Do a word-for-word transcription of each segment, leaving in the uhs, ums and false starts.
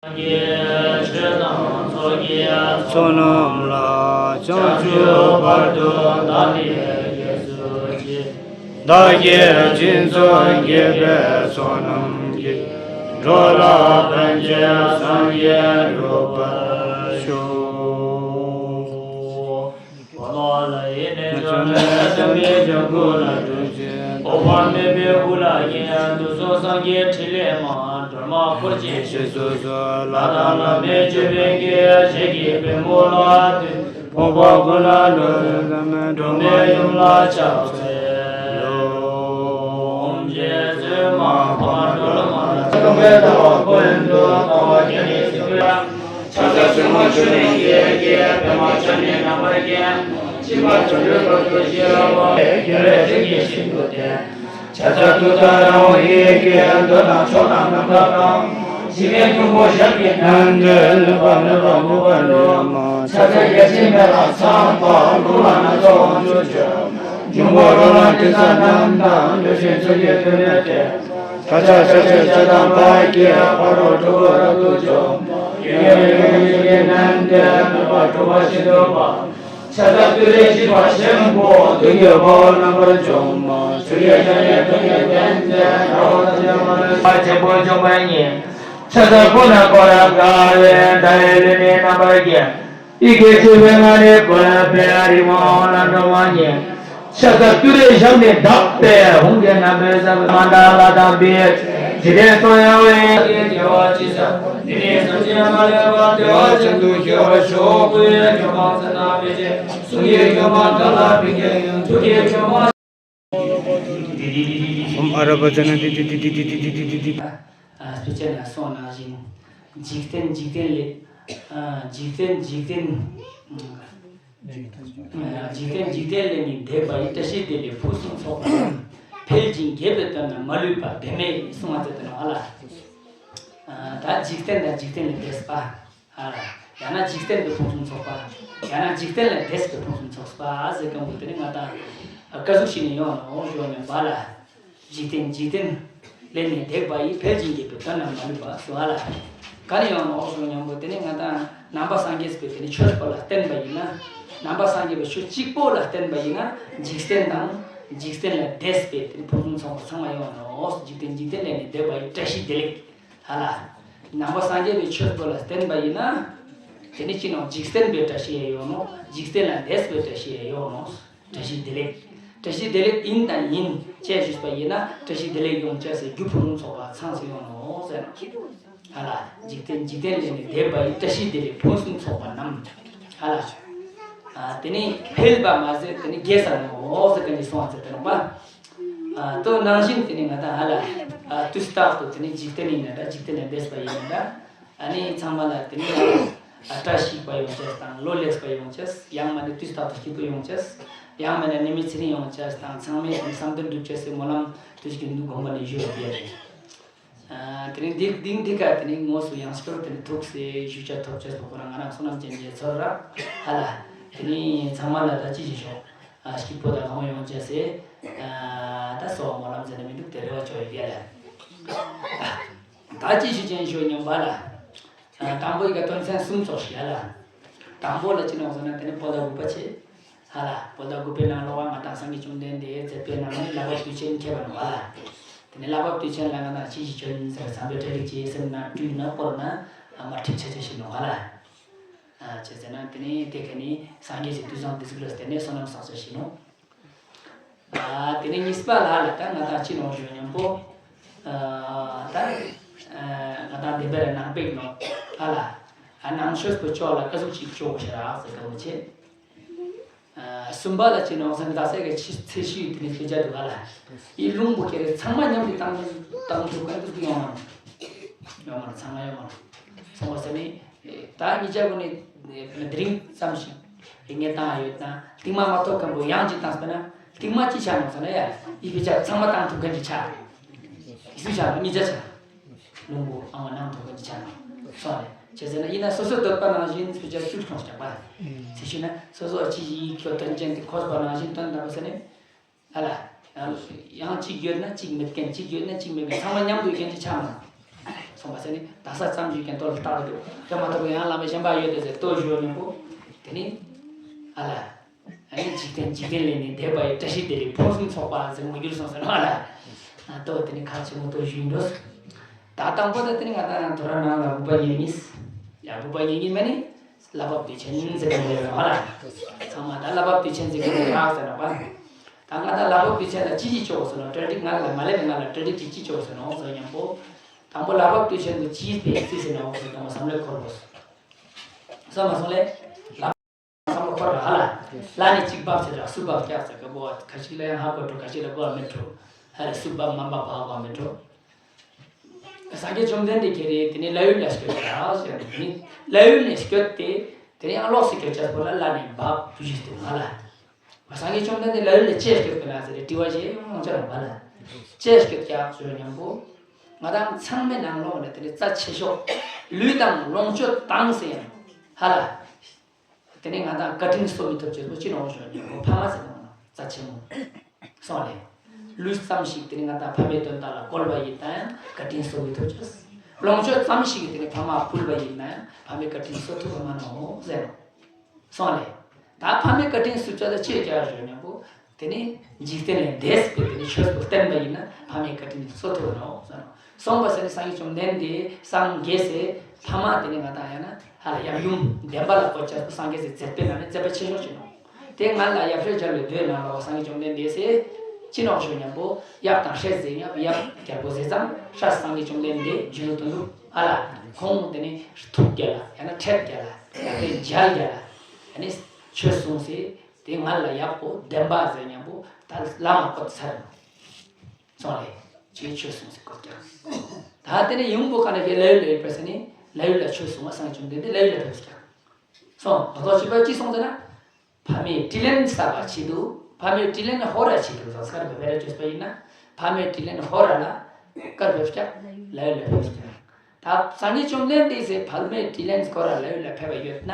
གི་ཆོས་དང་ཚོགས་ཀྱི་ཚོགས་རྣམས་ལ། བྱང་ཆུབ་བར་དུ་བདག་ནི་དགྱེས་སུ་མཆི། བདག་གིས་སྦྱིན་སོགས་བགྱིས་པའི་ཚོགས་རྣམས་ཀྱིས། འགྲོ་ལ་ཕན་ཕྱིར་སངས་རྒྱས་འགྲུབ་པར་ཤོག། འོད་དཔག་མེད་པའི་དབུ་ལ་བརྒྱན། དུས་གསུམ་སངས་རྒྱས་ཕྲིན་ལས་མ། སྒྲོལ་མ་འཁོར་བཅས་ཞལ་གསུམ་སོགས། ལྷ་དང་བླ་མའི་ཅོད་པན་གྱིས། ཞལ་གྱི་པདྨོ་ལ་བཏུད། ཕོངས་པ་ཀུན་ལ་སྒྲོལ་བའི་མཛད་མའི། འགྲོ་མའི་ཡུམ་ལ་ཕྱག་འཚལ་ལོ། ཨོཾ་རྗེ་བཙུན་མ་འཕགས་མ་སྒྲོལ་མ་ལ། སྟོང་པའི་ཟླ་བ་ཁོ་ན་ལུས་དང་བ་གྱ་ནི་ཟིན་པའི། ཕྱག་འཚལ་བཙུན་མོ་ཆུ་ནས་སྐྱེས་སྐྱེས། པདྨ་ཅན་ནི་རྣམ་པར་བརྒྱན། སྦྱིན་པ་བརྩོན་འགྲུས་རབ་ཏུ་ཞི་བ། རྒྱལ་བའི་སྲས་ཀྱིས་ཤིན་ཏུ་བསྟེན། ཕྱག་འཚལ་ཏུཏྟཱ་ར་ཧཱུྃ་ཡི་གེས། འདོད་དང་ཕྱོགས་དང་རྣམ་པ་དང་། འཇིག་རྟེན་དྲུག་པོ་ཞབས་ཀྱིས་མནན། ལུས་པ་མེད་པར་མོས་པ་ནི་མ། ཕྱག་འཚལ་བརྒྱ་བྱིན་མེ་ལྷ་ཚངས་པ། དགུང་ལ་སྣ་ཚོགས་དབང་ཕྱུག་མཆོད། འབྱུང་པོ་རོ་ལངས་དྲི་ཟ་རྣམས་དང་། འདོད་ཆེན་ཚོགས་ཀྱིས་མཐུ་ནུས་ཏེ། བདག་ཅག་ཕྱག་འཚལ་བྱ་དང་བར་གྱི། ཕ་རོལ་འཁྲུལ་འཁོར་རབ་ཏུ་འཇོམས། ཡུམ་ཡུམ་ཡུམ་ཡུམ་ཞབས་ཀྱིས་མནན་ཏེ། མོས་པ་སྒྲུབ་པ་ཤིན་ཏུ་སྤངས། ཕྱག་འཚལ་ཏུ་རེ་ཞི་བ་ཆེན་པོ། བདུད་ཀྱི་དཔའ་བོ་རྣམ་པར་འཇོམས། ཚོགས་ཀྱི་རྒྱལ་བའི་མཐུ་ནི་བརྟན་ཏེ། དགྲ་བོ་ཐམས་ཅད་མ་ལུས་པ། ཆེན་པོ་འཇོམས་པ་ཉིད། ཕྱག་འཚལ་ཀུན་ནས་བསྐོར་དང་གང་བའི། མཐའ་ཡས་ལུས་ནི་རྣམ་པར་བརྒྱན། ཡི་གེ་བཅུ་པའི་ངག་ནི་བཀོད་པའི། རིག་པ་དབང་ལ་འགྲོ་བ་ཉིད། ཕྱག་འཚལ་ཏུ་རེ་ཞབས་ནི་བརྡབས་པས། ཧཱུྃ་གི་རྣམ་པས་ཟབ་པའི། མནྡ་ལ་དམ་པའི། འཇིག་རྟེན་སྲོག་ཡང་བའི། རྒྱལ་བ་ཇི་བཞིན་དུ་འདི་ནི་བསམ་གྱིས་མ་ལོས་པ། བདེ་བ་ཅན་དུ་གྱུར་པར་ཤོག། སྐུའི་ཆོས་འཕགས་ཚེ་རྣམས་ཕལ་ཆེར་གསུང་གི་ཡོད་པ་དག་ལ་ཕན་གྱི་ཡོད། ཐུགས་ཀྱི་ཆོས་འཕགས། ཨོཾ་ཨ་ར་པ་ཙ་ན་ཏི་ཏི་ཏི་ཏི། ཨ། དཔེ་ཆ་ནང་གསུངས་ནང་བཞིན། འཇིག་རྟེན་འཇིག་རྟེན་ལས། ཨ། འཇིག་རྟེན་འཇིག་རྟེན། འཇིག་རྟེན་འཇིག་རྟེན་ལས་ནི་འདས་པ་ཡི། བཀྲ་ཤིས་བདེ་ལེགས་ཕུན་སུམ་ཚོགས་པ་རྣམས། འཕེལ་ཞིང་རྒྱས་པའི་དོན་རྣམས། མ་ལུས་པ་འབད་མེད་གསུངས་པ་དེ་ལྟར་ཨ་ལ། ཨ། ད་འཇིག་རྟེན་དང་འཇིག་རྟེན་ལས་འདས་པ། ཨ་ལ། ཡང་ན་འཇིག་རྟེན་པའི་ཕུན་སུམ་ཚོགས་པ། ཡང་ན་འཇིག་རྟེན་ལས་འདས་པའི་ཕུན་སུམ་ཚོགས་པ་ཟེར་མཁན་པོ་དེ་ནི་ང་དང་ཀ་ཟུག་ཞིག་ནས་ཡོང་ནོ་ཞོ་ཉམས་པ་ལ། འཇིག་རྟེན་འཇིག་རྟེན་ལས་ནི་འདས་པ་ཡི། འཕེལ་ཞིང་རྒྱས་པའི་དོན་རྣམས། མ་ལུས་པ་སོ་ཨ་ལ། ག་ནས་ཡོང་ནོ་ཞོ་ཉམས་པོ་དེ་ནི་ང་དང་ནང་པ་སངས་རྒྱས་པའི་དེ་ནི་ཆོས་པོ་ལ་བརྟེན་པ་ཡིན་ན། ནང་པ་སངས་རྒྱས་པའི་ཆོས་གཅིག་པོ་ལ་བརྟེན་པ་ཡིན་ན། འཇིག་རྟེན་དང་འཇིག་རྟེན་ལས་འདས་པའི་དེ་ནི་ཕུན་སུམ་ཚོགས་པ་ཚང་མ་ཡོང་ནོ། འཇིག་རྟེན་འཇིག་རྟེན་ལས་ནི་འདས་པ་ཡི། བཀྲ་ཤིས་བདེ་ལེགས། ཧ་ལ། ནང་པ་སངས་རྒྱས་པའི་ཆོས་པོ་ལ་བརྟེན་པ་ཡིན་ན། དེ་ནི་ཅི་ནོ། འཇིག་རྟེན་པའི་བཀྲ་ཤིས་ཡང་ཡོང་ནོ། འཇིག་རྟེན་ལས་འདས་པའི་བཀྲ་ཤིས་ཡང་ཡོང་ནོ། བཀྲ་ཤིས་བདེ་ལེགས། བཀྲ་ཤིས་བདེ་ལེགས་ཡིན་དང་ཡིན་ཅེས་ཞུས་པ་ཡིན་ན། བཀྲ་ཤིས་བདེ་ལེགས་ཡོང་ཅེས་སུ་རྒྱུ་ཕུན་སུམ་ཚོགས་པ་ཚང་སུ་ཡོང་ནོ་ཟེར་ནོ། ཧ་ལ། འཇིག་རྟེན་འཇིག་རྟེན་ལས་ནི་འདས་པ་ཡི། བཀྲ་ཤིས་བདེ་ལེགས་ཕུན་སུམ་ཚོགས་པ་རྣམས། ཧ་ལ། ཨ། དེ་ནི་འཕེལ་བ་མ་ཟད་དེ་ནི་རྒྱས་ས་ནོ་ཟེར་ག་ནི་སོང་བ་ཟེར་དེ་ནོ་པ། ཨ། དོ་ནང་བཞིན་དེ་ནི་ང་དང་ཧ་ལ། ཨ། དུས་རྟག་ཏུ་དེ་ནི་འཇིག་རྟེན་ཡིན་ན་འདྲ། འཇིག་རྟེན་ལས་འདས་པ་ཡིན་ན་འདྲ། ཨ་ནི་ཚང་མ་ལ་དེ་ནི་ཨ་བཀྲ་ཤིས་པ་ཡོང་ཅེས་དང་། ལོ་ལེགས་པ་ཡོང་ཅེས། ཡང་མ་ནི་དུས་རྟག་ཏུ་སྐྱིད་པོ་ཡོང་ཅེས། ཡང་མ་ནི་ནད་མེད་ཚེ་རིང་ཡོང་ཅེས་དང་། ཚང་མས་དེ་ནི་བསམ་དོན་འགྲུབ་ཅེས་སི་སྨོན་ལམ་དུས་ཀྱི་དགོངས་པ་ནས་ཞུ་རོགས་ཡ་རེད། ཨ། དེ་ནི་འདི་འདི་འདི་ག་དེ་ནི་དངོས་སུ་ཡང་སྐྱར་དེ་ནི་ཐུགས་སུ་ཞུ་བྱ་ཐོབ་ཅེས་པོ་ཁོ་རང་ང་རང་བསོད་ནམས་ཅན་གྱི་ཚོར་ར་ཧ་ལ། དེ་ནི་ཚང་མ་ལ་ད་ཅི་ཞིག་ཤོག་ཨ། སྐྱིད་པོ་དང་ལོངས་ཡོང་ཅེས་སི། ཨ། ད་སོགས་སྨོན་ལམ་ཟེར་ན་མི་འདུག་དེ་རེ་བ་ཅོ་ཡོད་ཡ་ལ། ད་ཅི་ཞིག་ཅན་ཤོག་སྙམ་པ་ལ། ཨ། དང་པོ་ཡི་ག་དོན་ཚན་གསུམ་ཙོགས་ཤིག་ཡ་ལ། དང་པོ་ལ་ཅི་ནོག་ཟེར་ན་དེ་ནི་བོད་ཟླ་དགུ་པ་བྱེད། ཧ་ལ། བོད་ཟླ་དགུ་པའི་ནང་ལོགས་ང་དང་སངས་རྒྱས་བཅོམ་ལྡན་འདས་མཛད་པའི་ནང་ནས་ལྷག་པ་དུས་ཆེན་ཁེལ་བ་ནོ་ཧ་ལ། དེ་ནས་ལྷག་པ་དུས་ཆེན་ལ་ང་དང་ཅི་ཞིག་བྱོན་ཟེར་བསམ་པའི་གྲ་སྒྲིག་བྱེད་སེམས་ནང་སྤྲུལ་ན་སྤོར་ན་མ་འགྲིག་ཆ་ཆ་ཞིག་ནོ་ཧ་ལ། ཨ། བྱས་ཟེར་ན་དེ་ནས་དེ་ག་ནི་སངས་རྒྱས་ཀྱི་དུས་བཟང་འདི་ཚོ་ལ་བརྟེན་ནས་བསོད་ནམས་བསགས་ཆ་ཞིག་ནོ། ཨ། དེ་ནས་གཉིས་པ་ལ་ལ་ད་ང་དང་ཅི་ནོ་ཞུ་སྙམ་པོ། ཨ། ད་ཨ་ང་དང་བདེན་པའི་ནང་པའི་ནོ་ཧ་ལ། ཨ། ནང་ཆོས་པོ་ཅོག་ལ་ཀ་ཟུག་ཅིག་ཅོག་ཤ་རག་ཟེར་ག་མོ་ཆེ། ཨ། གསུམ་པ་ལ་ཅི་ནོག་ཟེར་ན་ད་ཟེར་གི་ཕྱི་ཚེས་བཞི་དེ་ནས་ཕྱི་རྒྱལ་དུ་ག་ལ་ཡི་ལུང་པོ་ཁྱེར་ཚང་མ་མཉམ་དུ་བཏང་བཏང་ཐུབ་མཁན་དུ་ཡོང་མ་ཡོང་མ་ཚང་མ་ཡོང་མ་སོང་བ་ཟེར་ནི། ད་ཉིད་ཅག་གུན་ནི་དེ་རིང་ཙམ་ཞིག་ངས་བཏང་ཡོད་ན་རྟིང་མ་མ་ཐོབ་མཁན་པོ་ཡང་ཅིག་བཏང་ཟེར་ན་རྟིང་མ་ཅི་ཆགས་ནོག་ཟེར་ན་ཡ་ཡི་ཕི་ཆ་ཚང་མ་བཏང་ཐུབ་མཁན་ཅིག་ཆགས། ཡི་སུ་ཆགས་ནོག་ཉིད་ཅག་ཆགས། ལུང་པོ་ཨང་བ་ནང་དུ་ཀུན་གྱི་ཆ་ནང་སོགས་རེད། བྱས་ཟེར་ན་ཡིན་ན་སོ་སོའི་འདོད་པ་ནང་བཞིན་ཚུལ་ཆ་ཚུལ་མཐོང་རྒྱག་པ་རེད། ཚེ་ཤུལ་ན་སོ་སོ་ཅི་ཡིན་ཁྱོད་དོན་ཅན་དེ་འཁོར་བ་ནང་བཞིན་དོན་དམ་པ་ཟེར་ནས་ཧ་ལ། ཡང་གཅིག་ཡོད་ན་གཅིག་མེད་མཁན་གཅིག་ཡོད་ན་གཅིག་མེད་མཁན་ཚང་མ་མཉམ་དུ་ཡོད་མཁན་གྱི་ཆ་མ་ སོང་བ་ཟེར་ནས་ད་ས་ཙམ་ཞིག་ཀྱང་ལྟོ་ལ་བཏགས་འདུག་དེ་མ་གཏོགས་ཡང་བླ་མ་གཞན་པ་ཡོད་དེ་ཟེར་ལྟོ་ཞུ་མཉམ་པོ། དེ་ནི་ཨ་ལ། ཨ་ནི་འཇིག་རྟེན་འཇིག་རྟེན་ལས་ནི་འདས་པ་ཡི་བཀྲ་ཤིས་བདེ་ལེགས་ཕུན་སུམ་ཚོགས་པ་ཟེར་མོ་འགྱུར་སོང་ཟེར་ནོ་ཨ་ལ། ལྟོ་དེ་ནི་ཁག་ཆེན་མོ་ལྟོ་ཞུ་འགྲོ། ད་དང་པོ་དེ་དེ་ནི་ང་དང་དོ་ར་ནང་ལ་བུམ་པ་ཉེར་གཉིས། ཡ་བུམ་པ་ཉེར་གཉིས་མ་ནི་བསླབ་པ་དུས་ཆེན་ཟེར་གི་མོ་ཡོད་ཨ་ལ། ཚང་མ་ད་བསླབ་པ་དུས་ཆེན་ཟེར་གི་མོ་རག་ཟེར་ན་པ། ད་ང་དང་བསླབ་པ་དུས་ཆེན་ལ་ཅི་ཅི་ཆོག་ཟེར་ནོ་གྲ་སྒྲིག་ང་ལ་མ་ལེ་ང་ལ་གྲ་སྒྲིག་ཅི་ཅི་ཆོག་ཟེར་ནོ་ཟེར་མཉམ་པོ། དང་པོ་བསླབ་པ་དུས་ཆེན་དུ་ཅིའི་ཕན་ཅི་ཟེར་ན་འོ་ཟེར་དང་བསམ་བློ་འཁོར་དགོས། སོང་མ་སོང་ལེ། བསམ་བློ་འཁོར་ར་ཧ་ལ། ལ་ནི་གཅིག་བབས་ཟེར་ར་སུ་བབས་ཀྱག་ཟེར་གི་བོ་ཁ་ཤིག་ལ་ཡང་ཧ་གོ་འགྲོ་ཁ་ཤིག་ལ་གོ་བ་མི་འགྲོ། ཧ་ལ་སུ་བབས་མ་བབས་ཧ་གོ་བ་མི་འགྲོ། སངས་རྒྱས་བཅོམ་ལྡན་འདས་ཁྱེད་རེ་དེ་ནི་ལྷ་ཡུལ་ལ་སྐྱོད་ཀྱག་ཟེར་ནི་ལྷ་ཡུལ་ནས་སྐྱོད་དེ་དེ་ནི་ཡང་ལོགས་སུ་སྐྱོད་ཀྱག་པོ་ལ་ལ་ནི་བབས་བུ་ཞིག་ཏུ་ཧ་ལ། སངས་རྒྱས་བཅོམ་ལྡན་འདས་ལྷ་ཡུལ་ལ་ཅི་སྐྱོད་ཀྱག་ན་ཟེར་དྲི་བ་ཞེས་ཡོང་ཡོང་ཅི་རང་བ་ལ། ཅི་སྐྱོད་ཀྱག་ཟེར་མཉམ་པོ། ང་དང་ཚང་མའི་ནང་ལོགས་ནས་དེ་ནི་རྩ་ཆེ་ཤོས། ལུས་དང་ལོངས་སྤྱོད་དང་ཟེར་ཡང་། ཧ་ལ། དེ་ནས་ང་དང་བཀའ་དྲིན་གསོ་མི་ཐུབ་ཅེས་པོ་ཅི་ནོ་ཞོ་ཉོ་མོ་ཕ་མ་ཟེར་ནོ་རྩ་ཆེན་མོ། སོང་ལེ། ལུས་ཙམ་ཞིག་དེ་ནས་ང་དང་ཕ་མའི་དོན་དག་ལ་བཀོལ་བ་ཡིན་ན་ཡང་བཀའ་དྲིན་གསོ་མི་ཐུབ་ཅེས། ལོངས་སྤྱོད་ཙམ་ཞིག་དེ་ནས་ཕ་མ་ཕུལ་བ་ཡིན་ན་ཡང་ཕ་མའི་བཀའ་དྲིན་གསོ་ཐུབ་པ་མ་ནོ་ཟེར་ནོ། སོང་ལེ། ད་ཕ་མའི་བཀའ་དྲིན་གསོ་ཅེས་ལ་ཅི་བྱ་ཞོ་ཉོ་མོ། དེ་ནི་འཇིག་རྟེན་ལས་འདས་པའི་དེ་ནི་ཆོས་སུ་བསྟན་པ་ཡིན་ན་ཕ་མའི་བཀའ་དྲིན་གསོ་ཐུབ་ནོ་གསུངས་པ་ཟེར་ནི་སངས་རྒྱས་བཅོམ་ལྡན་འདས་སངས་རྒྱས་སའི་ཕ་མ་དེ་ནི་ང་དང་ཡང་ན་ཧ་ལ་ཡབ་ཡུམ་བདེན་པ་ལ་གོ་ཅེས་པོ་སངས་རྒྱས་སའི་མཛད་པའི་ནང་ནས་མཛད་པ་ཆེ་ཤོས་ཅིག་ནོ། དེ་ང་ལ་ཡབ་སྲས་སྦྱར་བའི་མདོའི་ནང་ལ་སངས་རྒྱས་བཅོམ་ལྡན་འདས་སའི་ཅི་ནོ་ཞོ་ཉམ་པོ་ཡབ་དང་སྲས་ཟེར་ཡང་ཡབ་རྒྱལ་པོ་ཟེར་ཙང་སྲས་སངས་རྒྱས་བཅོམ་ལྡན་འདས་རྗེ་བློན་དོན་གྲུབ་ཧ་ལ་ཁོང་དེ་ནི་ཐུགས་རྒྱལ་ལ་ཡང་ན་ཁྲེལ་རྒྱལ་ལ་ཡང་ན་མཇལ་རྒྱལ་ལ་ཡང་ན་ཆོས་གསུངས་སའི། དེ་ང་ལ་ཡག་པོ་བདེན་པ་ཟེར་མཉམ་པོ་ད་བླ་མ་བཀོད་ཚར་ནོ། སོང་ལེ། ཅེས་ཆོས་གསུངས་སེ་བཀོད་ཀྱང་། ད་དེ་ནས་ཡུམ་བུ་ག་ན་གེ་ལ་ཡུལ་ལ་ཡོད་པ་ཟེར་ནས་ལ་ཡུལ་ལ་ཆོས་གསུངས་པ་སངས་རྒྱས་བཅོམ་ལྡན་འདས་ལ་ཡུལ་ལ་ཕེབས་ཀྱང་། སོང་ད་དོ་ཅི་པ་ཅི་སོང་ཟེར་ན། ཕ་མའི་དྲིན་ལན་བསབ་པ་ཆེད་དུ་ཕ་མའི་དྲིན་ལན་ཧོར་ར་ཆེད་དུ་ཟ་སྐར་གི་བེ་ར་བཅོས་པ་ཡིན་ན་ཕ་མའི་དྲིན་ལན་ཧོར་ར་ལ་སྐར་ཕེབས་ཀྱང་ལ་ཡུལ་ལ་ཕེབས་ཀྱང་། ད་སངས་རྒྱས་བཅོམ་ལྡན་འདས་སེ་ཕ་མའི་དྲིན་ལན་སྐོར་ར་ལ་ཡུལ་ལ་ཕེབས་པ་ཡོད་ན།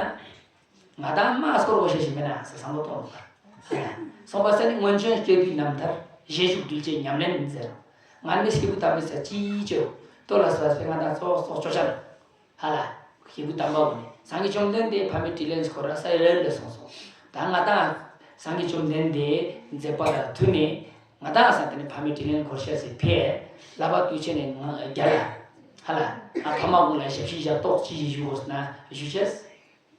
ང་དང་མ་སྐོར་བ་ཤེས་ཤིག་མེད་ན་ཟེར་བསམ་བློ་གཏོང་དགོས། སོང་པ་ཟེར་ནི་སྔོན་བྱོན་སྐྱེས་བུའི་རྣམ་ཐར་བཞེས་བཞུགས་གདུལ་བྱའི་ཉམས་ལེན་ཟེར། ང་ནི་སྐྱེས་བུ་དམ་པའི་ས་ཅིའི་ཅོ་ལྟོ་ལ་སོགས་པའི་ང་དང་ཙོགས་ཙོགས་ཅོ་ཅ་ན། ཧ་ལ། སྐྱེས་བུ་དམ་པ་བོ་ནི་སངས་རྒྱས་བཅོམ་ལྡན་འདས་ཕ་མའི་དྲིན་ལན་སྐོར་ར་ས་ཡ་ལ་སོང་སོང་། ད་ང་དང་སངས་རྒྱས་བཅོམ་ལྡན་འདས་མཛད་པ་ལ་མཐུན་ནས་ང་དང་ས་དེ་ནི་ཕ་མའི་དྲིན་ལན་འཁོར་ཤ་ཟེར་ཕེ། ལ་བ་དུས་ཆེན་ནས་ང་རྒྱ་ལ། ཧ་ལ། ཨ་ཕ་མ་ཀུན་ལ་ཞབས་ཕྱི་ཞབས་ཏོག་ཅི་ཞིག་ཞུ་དགོས་ན་ཞུ་ཅེས།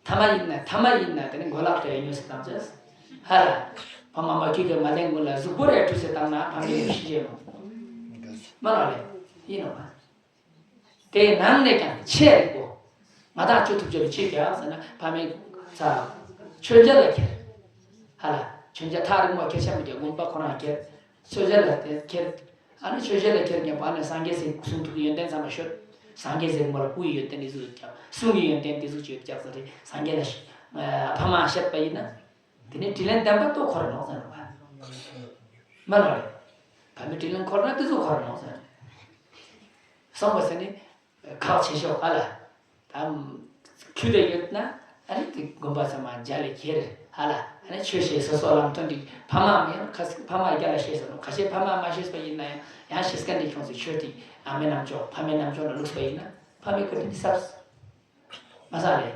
ཐ་མ་ཡིན་ན་ཐ་མ་ཡིན་ན་དེ་ནི་མགོ་ལག་དེ་ཉོས་སེ་བཏང་ཅེས། ཧ་ལ། ཕ་མ་མ་ཁྱོད་ཀྱི་མ་ལེན་ཀུན་ལ་གཟུགས་པོ་རེ་བཀྲུས་སེ་བཏང་ན་ཕ་མའི་ཡོད་ཤི་ཅེས་མོ། མ་ལ་ལེ། ཡིན་ནོ་མ། དེའི་ནང་ནས་ཀྱང་ཆེས་རིག་པོ། ང་དང་ཅོ་ཐུབ་ཅོ་ལ་ཅི་བྱ་ཟེར་ན་ཕ་མའི་ཚ། མཆོད་མཇལ་ལ་ཁྱེར། ཧ་ལ། མཆོད་མཇལ་ཐག་རིང་བ་ཁྱེར་ཤ་མི་རྒྱག་དགོན་པ་ཁོ་རང་ཁྱེར། མཆོད་མཇལ་ལ་དེ་ཁྱེར། ཨ་ནི་མཆོད་མཇལ་ལ་ཁྱེར་ཉན་པ་ནི་སངས་རྒྱས་སི་གསུང་ཐུགས་ཀྱི་ཡོན་ཏན་ཚང་མ་ཤོད། སངས་རྒྱས་སི་མོ་ལ་སྐུ་ཡི་ཡོན་ཏན་དེ་ཟུག་ཀྱང་གསུང་གི་ཡོན་ཏན་དེ་ཟུག་ཅིག་ཡོད་ཀྱང་ཟེར་ཏེ་སངས་རྒྱས་ལ་ཤི། ཕ་མ་བཤད་པ་ཡིན་ན། དེ་ནས་དྲིན་ལན་བདེན་པ་ཏོ་འཁོར་ནོ་ཟེར་ནོ། མ་ལ་རེ། ཕ་མའི་དྲིན་ལན་འཁོར་ན་དེ་ཟུག་འཁོར་ནོ་ཟེར། སོང་བ་ཟེར་ནི། ཁག་ཆེ་ཤོས་ཧ་ལ། ད་ཁྱོད་དེ་ཡོད་ན་ཨ་ནི་དེ་དགོན་པ་ཚང་མ་མཇལ་ལེ་ཁྱེར་ཧ་ལ། ཨ་ནི་ཆོས་བཤད་སོ་སོ་ལམ་སྟོན་འགྲིག་ཕ་མ་མི་ཡང་ཁ་སིག་ཕ་མ་རྒྱ་ལ་བཤད་ཟེར་ནོ། ཁ་ཤས་ཕ་མ་མ་བཤད་པ་ཡིན་ན་ཡང་ཡང་བཤད་མཁན་འདི་ཁྱོངས་སུ་ཆོས་དེ་ཨ་མའི་རྣམ་ཅོག་ཕ་མའི་རྣམ་ཅོག་ལ་ལུགས་པ་ཡིན་ན་ཕ་མའི་བཀའ་དྲིན་འདི་ཟབ་མ་ཟ་ལེ།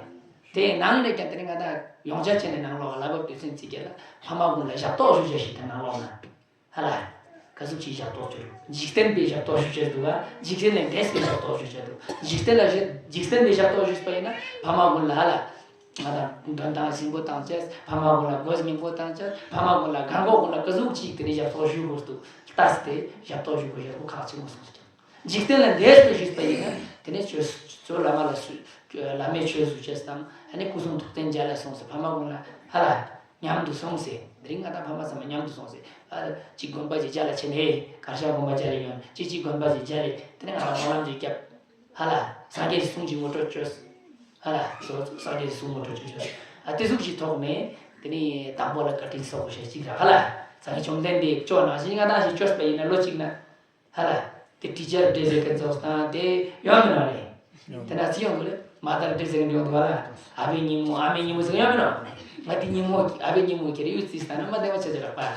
དེའི་ནང་ནས་ཀྱང་དེ་ནི་ང་ད་ཡོངས་ཆ་ཆེ་ནས་ནང་ལོགས་ལ་བབ་དུས་ཚན་ཚིག་གེ་ལ་ཕ་མ་ཀུན་ལ་ཞབས་ཏོག་ཞུ་བྱ་ཞིག་དང་ནང་ལོགས་ན། ཧ་ལ། ག་ཟུག་ཅིག་ཞབས་ཏོག་ཅོ། འཇིག་རྟེན་པའི་ཞབས་ཏོག་ཞུ་བྱེད་འདུག་ག་འཇིག་རྟེན་ལས་འདས་པའི་ཞབས་ཏོག་ཞུ་བྱེད་འདུག་འཇིག་རྟེན་ལ་ཞེ་འཇིག་རྟེན་པའི་ཞབས་ཏོག་ཞུས་པ་ཡིན་ན་ཕ་མ་ཀུན་ལ་ཧ་ལ། ང་དང་དོན་དང་ཞིང་པོ་བཏང་ཅེས་ཕ་མ་ཀུན་ལ་སྒོ་སྙིང་པོ་བཏང་ཅེས་ཕ་མ་ཀུན་ལ་གང་གོ་ཀུན་ལ་ག་ཟུག་ཅིག་དེ་ནས་ཞབས་ཏོག་ཞུ་དགོས་འདུག་ལྟ་སྟེ་ཞབས་ཏོག་ཞུ་དགོས་ཞབས་པོ་ཁག་ཆེན་པོ་སོང་ཟེར། འཇིག་རྟེན་ལས་འདས་པའི་ཞུས་པ་ཡིན་ན་དེ་ནས་ཆོས་ཆོས་བླ་མ་ལ་སུ་བླ་མའི་ཆོས་ཞུ་ཅེས་དང་ཨ་ནི་སྐུ་གསུང་ཐུགས་རྟེན་མཇལ་ལ་སོང་ཟེར་ཕ་མ་ཀུན་ལ་ཧ་ལ། མཉམ་དུ་སོང་ཟེར། དེ་རིང་ང་དང་ཕ་མ་ཚང་མ་མཉམ་དུ་སོང་ཟེར། ཨ་གཅིག་དགོན་པ་ཅིག་མཇལ་ལ་ཕྱིན་ནས་གར་ཞ་དགོན་པ་མཇལ་ལ་ཡོང་གཅིག་གཅིག་དགོན་པ་ཅིག་མཇལ་ལ་དེ་ནས་ང་དང་སྨོན་ལམ་ཅིག་བརྒྱབ། ཧ་ལ། སངས་རྒྱས་ཀྱི་གསུང་ཅིག་ངོ་སྤྲོད་བྱོས། ཧ་ལ། སོ་སངས་རྒྱས་ཀྱི་གསུང་ངོ་སྤྲོད་བྱོས་བྱོས། ཨ་དེ་ཟུག་ཅིག་ཐོག་ནས་དེ་ནས་དང་པོ་ལ་བཀའ་དྲིན་གསོ་དགོས་ཤེས་ཅིག་ར་ཧ་ལ། སངས་རྒྱས་བཅོམ་ལྡན་འདས་ཅོ་ནང་བཞིན་ང་དང་ཞིག་བཅོས་པ་ཡིན་ན་ལོ་གཅིག་ན། ཧ་ལ། དེ་ཊི་ཅར་འདྲེ་ཟེར་མཁན་ཚོ་དང་དེ་ཡོང་མི་ནོ་རེད། དེ་ན་ཅི་ཡོང་གི་རེད། མ་ཏར་འདྲེ་ཟེར་མཁན་ཡོང་འདུག་ཧ་ལ། ཨ་ཕའི་ཉིན་མོ་ཨ་མའི་ཉིན་མོ་ཟེར་ཡོང་མི་ནོ། ང་དེ་ཉིན་མོ་ཨ་ཕའི་ཉིན་མོ་ཁྱེར་ཡོད་རྩིས་ས་ན་མ་བདེ་མོ་ཆེ་ཆེ་རག་པ། ཨ་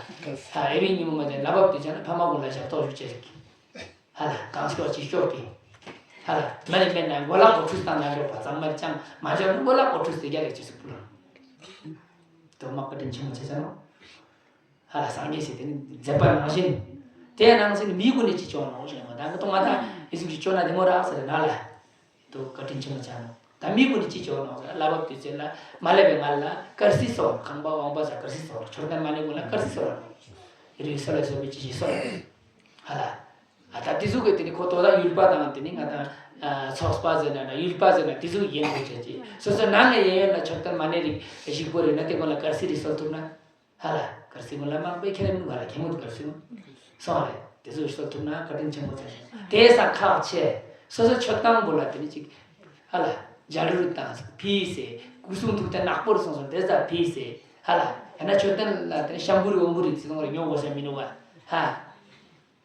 ཨ་ཕའི་ཉིན་མོ་མ་ཟེར་ལ་བབ་དུས་ཆ་ན་ཕ་མ་ཀུན་ལ་ཞབས་ཏོག་ཞུ་ཆེ་ཟིག་ཧ་ལ་གང་སྐྱོ་ཅི་སྐྱོ་དེ། ཧ་ལ་མ་རེད་མེད་ན་མགོ་ལ་གོ་ཁྲུས་བཏང་ན་འགྲོ་བ་ཚང་མར་ཅང་མ་འཇོག་ན་མགོ་ལ་གོ་ཁྲུས་དེ་རྒྱ་ལས་ཅི་སུ་པུ་ལ། དོ་མ་བཀའ་དྲིན་ཆེན་མོ་ཆེ་ཆ་ནོ། ཧ་ལ་སངས་རྒྱས་ཞིག་དེ་ནི་མཛད་པ་ནང་བཞིན། དེ་ནང་བཞིན་མི་ཀུན་ནས་ཅི་ཆོག་ནོ་ཞེས་མ་ད་ག་ཏོ་མ་ད་ཨི་སུ་ཅི་ཆོག་ན་དེ་མོ་རག་ཟེར་ན་ལ། དོ་བཀའ་དྲིན་ཆེན་མོ་ཆ་ནོ། ད་མི་ཀུན་ནས་ཅི་ཆོག་ནོ་ཟེར་ལ་བབ་དུས་ཚེ་ལ་མ་ལས་པའི་ང་ལ་དཀར་སིལ་སོགས་ཁང་པ་དབང་པ་ཟ་དཀར་སིལ་སོགས་མཆོད་རྟེན་མ་ནས་ཀུན་ལ་དཀར་སིལ་སོགས་རིགས་སོགས་ལ་སོགས་པའི་ཅི་ཞིག་སོགས། ཧ་ལ། ཨ་ད་དེ་ཟུག་གི་དེ་ནི་ཁོ་དོ་ད་ཡུལ་པ་དང་དེ་ནི་ང་དང་ཚོགས་པ་ཟེར་ན་ན་ཡུལ་པ་ཟེར་ན་དེ་ཟུག་ཡིན་དགོས་བྱས་ཀྱི་སོ་སོ་ནང་ནས་ཡིན་ཡོད་ན་མཆོད་རྟེན་མ་ནས་རིགས་ཞིག་པོ་རེད་ན་དེ་ཀུན་ལ་དཀར་སིལ་རིགས་སོགས་ཐུབ་ན། ཧ་ལ་དཀར་སིལ་ཀུན་ལ་མང་པོའི་ཁྱེད་རེ་མིན་ག་ལ་ཁྱེད་མོ་དཀར་སིལ་སོང་རེད། དེ་ཚོ་ཞིག་ཐུབ་ན་བཀའ་དྲིན་ཆེན་པོ་ཆགས་ཤིང་དེ་ས་ཁག་ཆེ། སོ་སོ་མཆོད་ཁང་པོ་ལ་དེ་ནི་ཅིག་ཧ་ལ་འཇའ་ལུས་དང་ཕིས་སེ་སྐུ་གསུང་ཐུགས་རྟེན་ནག་པོར་སོང་སོང་དེ་ས་ཕིས་སེ་ཧ་ལ་ཡང་ན་མཆོད་རྟེན་ལ་དེ་ནི་ཤམ་བུ་རི་འོམ་བུ་རི་ཚེ་ལོང་རེ་ཉོ་དགོས་ས་མི་ནུ་བ་ཧ།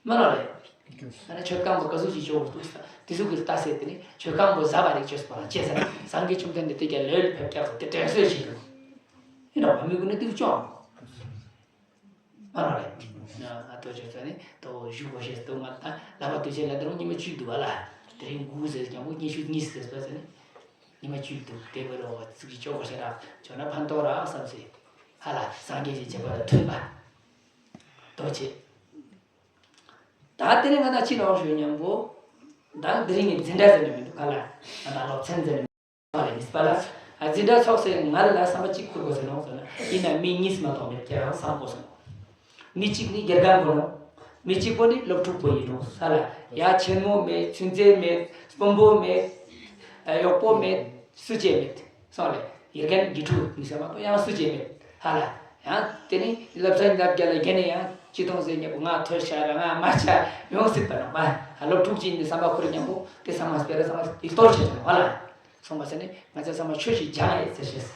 མ་ལ་རེ། ཡང་ན་མཆོད་ཁང་པོ་ག་ཟུག་ཅིག་ཆོག་འདུག་ས་དེ་ཚོ་གི་ལྟ་ས་དེ་ནི་མཆོད་ཁང་པོ་ཟ་བ་རིགས་བཅོས་པ་ལ་བཅས་ས་སངས་རྒྱས་བཅོམ་ལྡན་འདས་དེ་ཀྱང་ལོས་ལ་ཕེབས་ཀྱག་ས་དེ་དྲན་གསོས་བྱེད་དགོས། ཡིན་ནའང་མི་ཀུན་ནི་དེ་ཚོ་ཅོག་མ་ལ་རེད། ཨ་ཏོ་ཅོ་ས་ནི་ཏོ་བཞུགས་གོ་ཤེས་ཏོ་ང་ད་ལ་བ་ཏོ་ཅེ་ལ་དེ་རུང་ཉི་མ་བཅུ་འདུག་བ་ལ། དེ་རིང་དགུ་ཟེར་ཀྱང་པོ་ཉི་ཤུ་གཉིས་ཟེར་པ་ས་ནི་ཉི་མ་བཅུ་འདུག་དེ་བར་རོ་ཚིག་གི་ཅོག་གོ་ཤེས་ར་ཅོ་ན་ཕན་ཐོགས་ར་བསམ་སེ། ཧ་ལ་སངས་རྒྱས་ཀྱི་བྱེད་པ་ལ་མཐུན་པ། ཏོ་ཅེ། ད་དེ་ནས་ང་ད་ཅི་ལོག་ཞུ་སྙམ་པོ། ད་དེ་རིང་ངས་འཛིན་གྲྭ་ཟེར་ནས་མི་འདུག་ག་ལ། ང་ད་སློབ་ཚན་ཟེར་ནས་མི་འདུག་ག་ལ་ཡིན་པ་ལ། ཨ་འཛིན་གྲྭ་ཚོགས་སའི་ང་ལ་བསམ་པ་གཅིག་འཁུར་དགོས་ཟེར་ནོ་ཟེར་ན་ཡིན་ན་མི་གཉིས་མ་གཏོགས་མེད་ཀྱང་བསམ་དགོས་ཟེར་ནོ། མི་གཅིག་ནི་དགེ་རྒན་པོ་ནོ། མི་གཅིག་པོ་ནི་སློབ་ཕྲུག་པོ་ཡིན་ནོ་ས་ལ། ཡ་ཆེན་མོ་མེད་ཆུང་ཚེ་མེད་དཔོན་པོ་མེད། ཨ་གཡོག་པོ་མེད་སུ་ཅེ་མེད། སོང་ལེ། དགེ་རྒན་དགེ་ཕྲུག་མི་ཟེར་མ་གཏོགས་ཡང་སུ་ཅེ་མེད་ཧ་ལ། ཡང་དེ་ནི་བསླབ་ཚན་ལབ་རྒྱ་ལ་རྒྱ་ནས་ཡང་ཅི་གཏོང་ཟེར་ཉེ་པོ་ང་ཐོས་ཤ་ར་ང་མ་ཆ་ཡོང་སྲིད་པ་ནོ་མ་ཧ་སློབ་ཕྲུག་ཅིག་ནི་བསམ་པ་ཁུར་ཉམ་པོ་དེ་ཚང་མ་སྤེ་ར་ཚང་མ་དེ་གཏོར་བྱེད་ཀྱང་ཧ་ལ། སོང་པ་ཟེར་ནི་ང་ཚོ་ཚང་མ་ཆོས་ཤིག་སྦྱང་ཡས་ཟེར་ཤེས།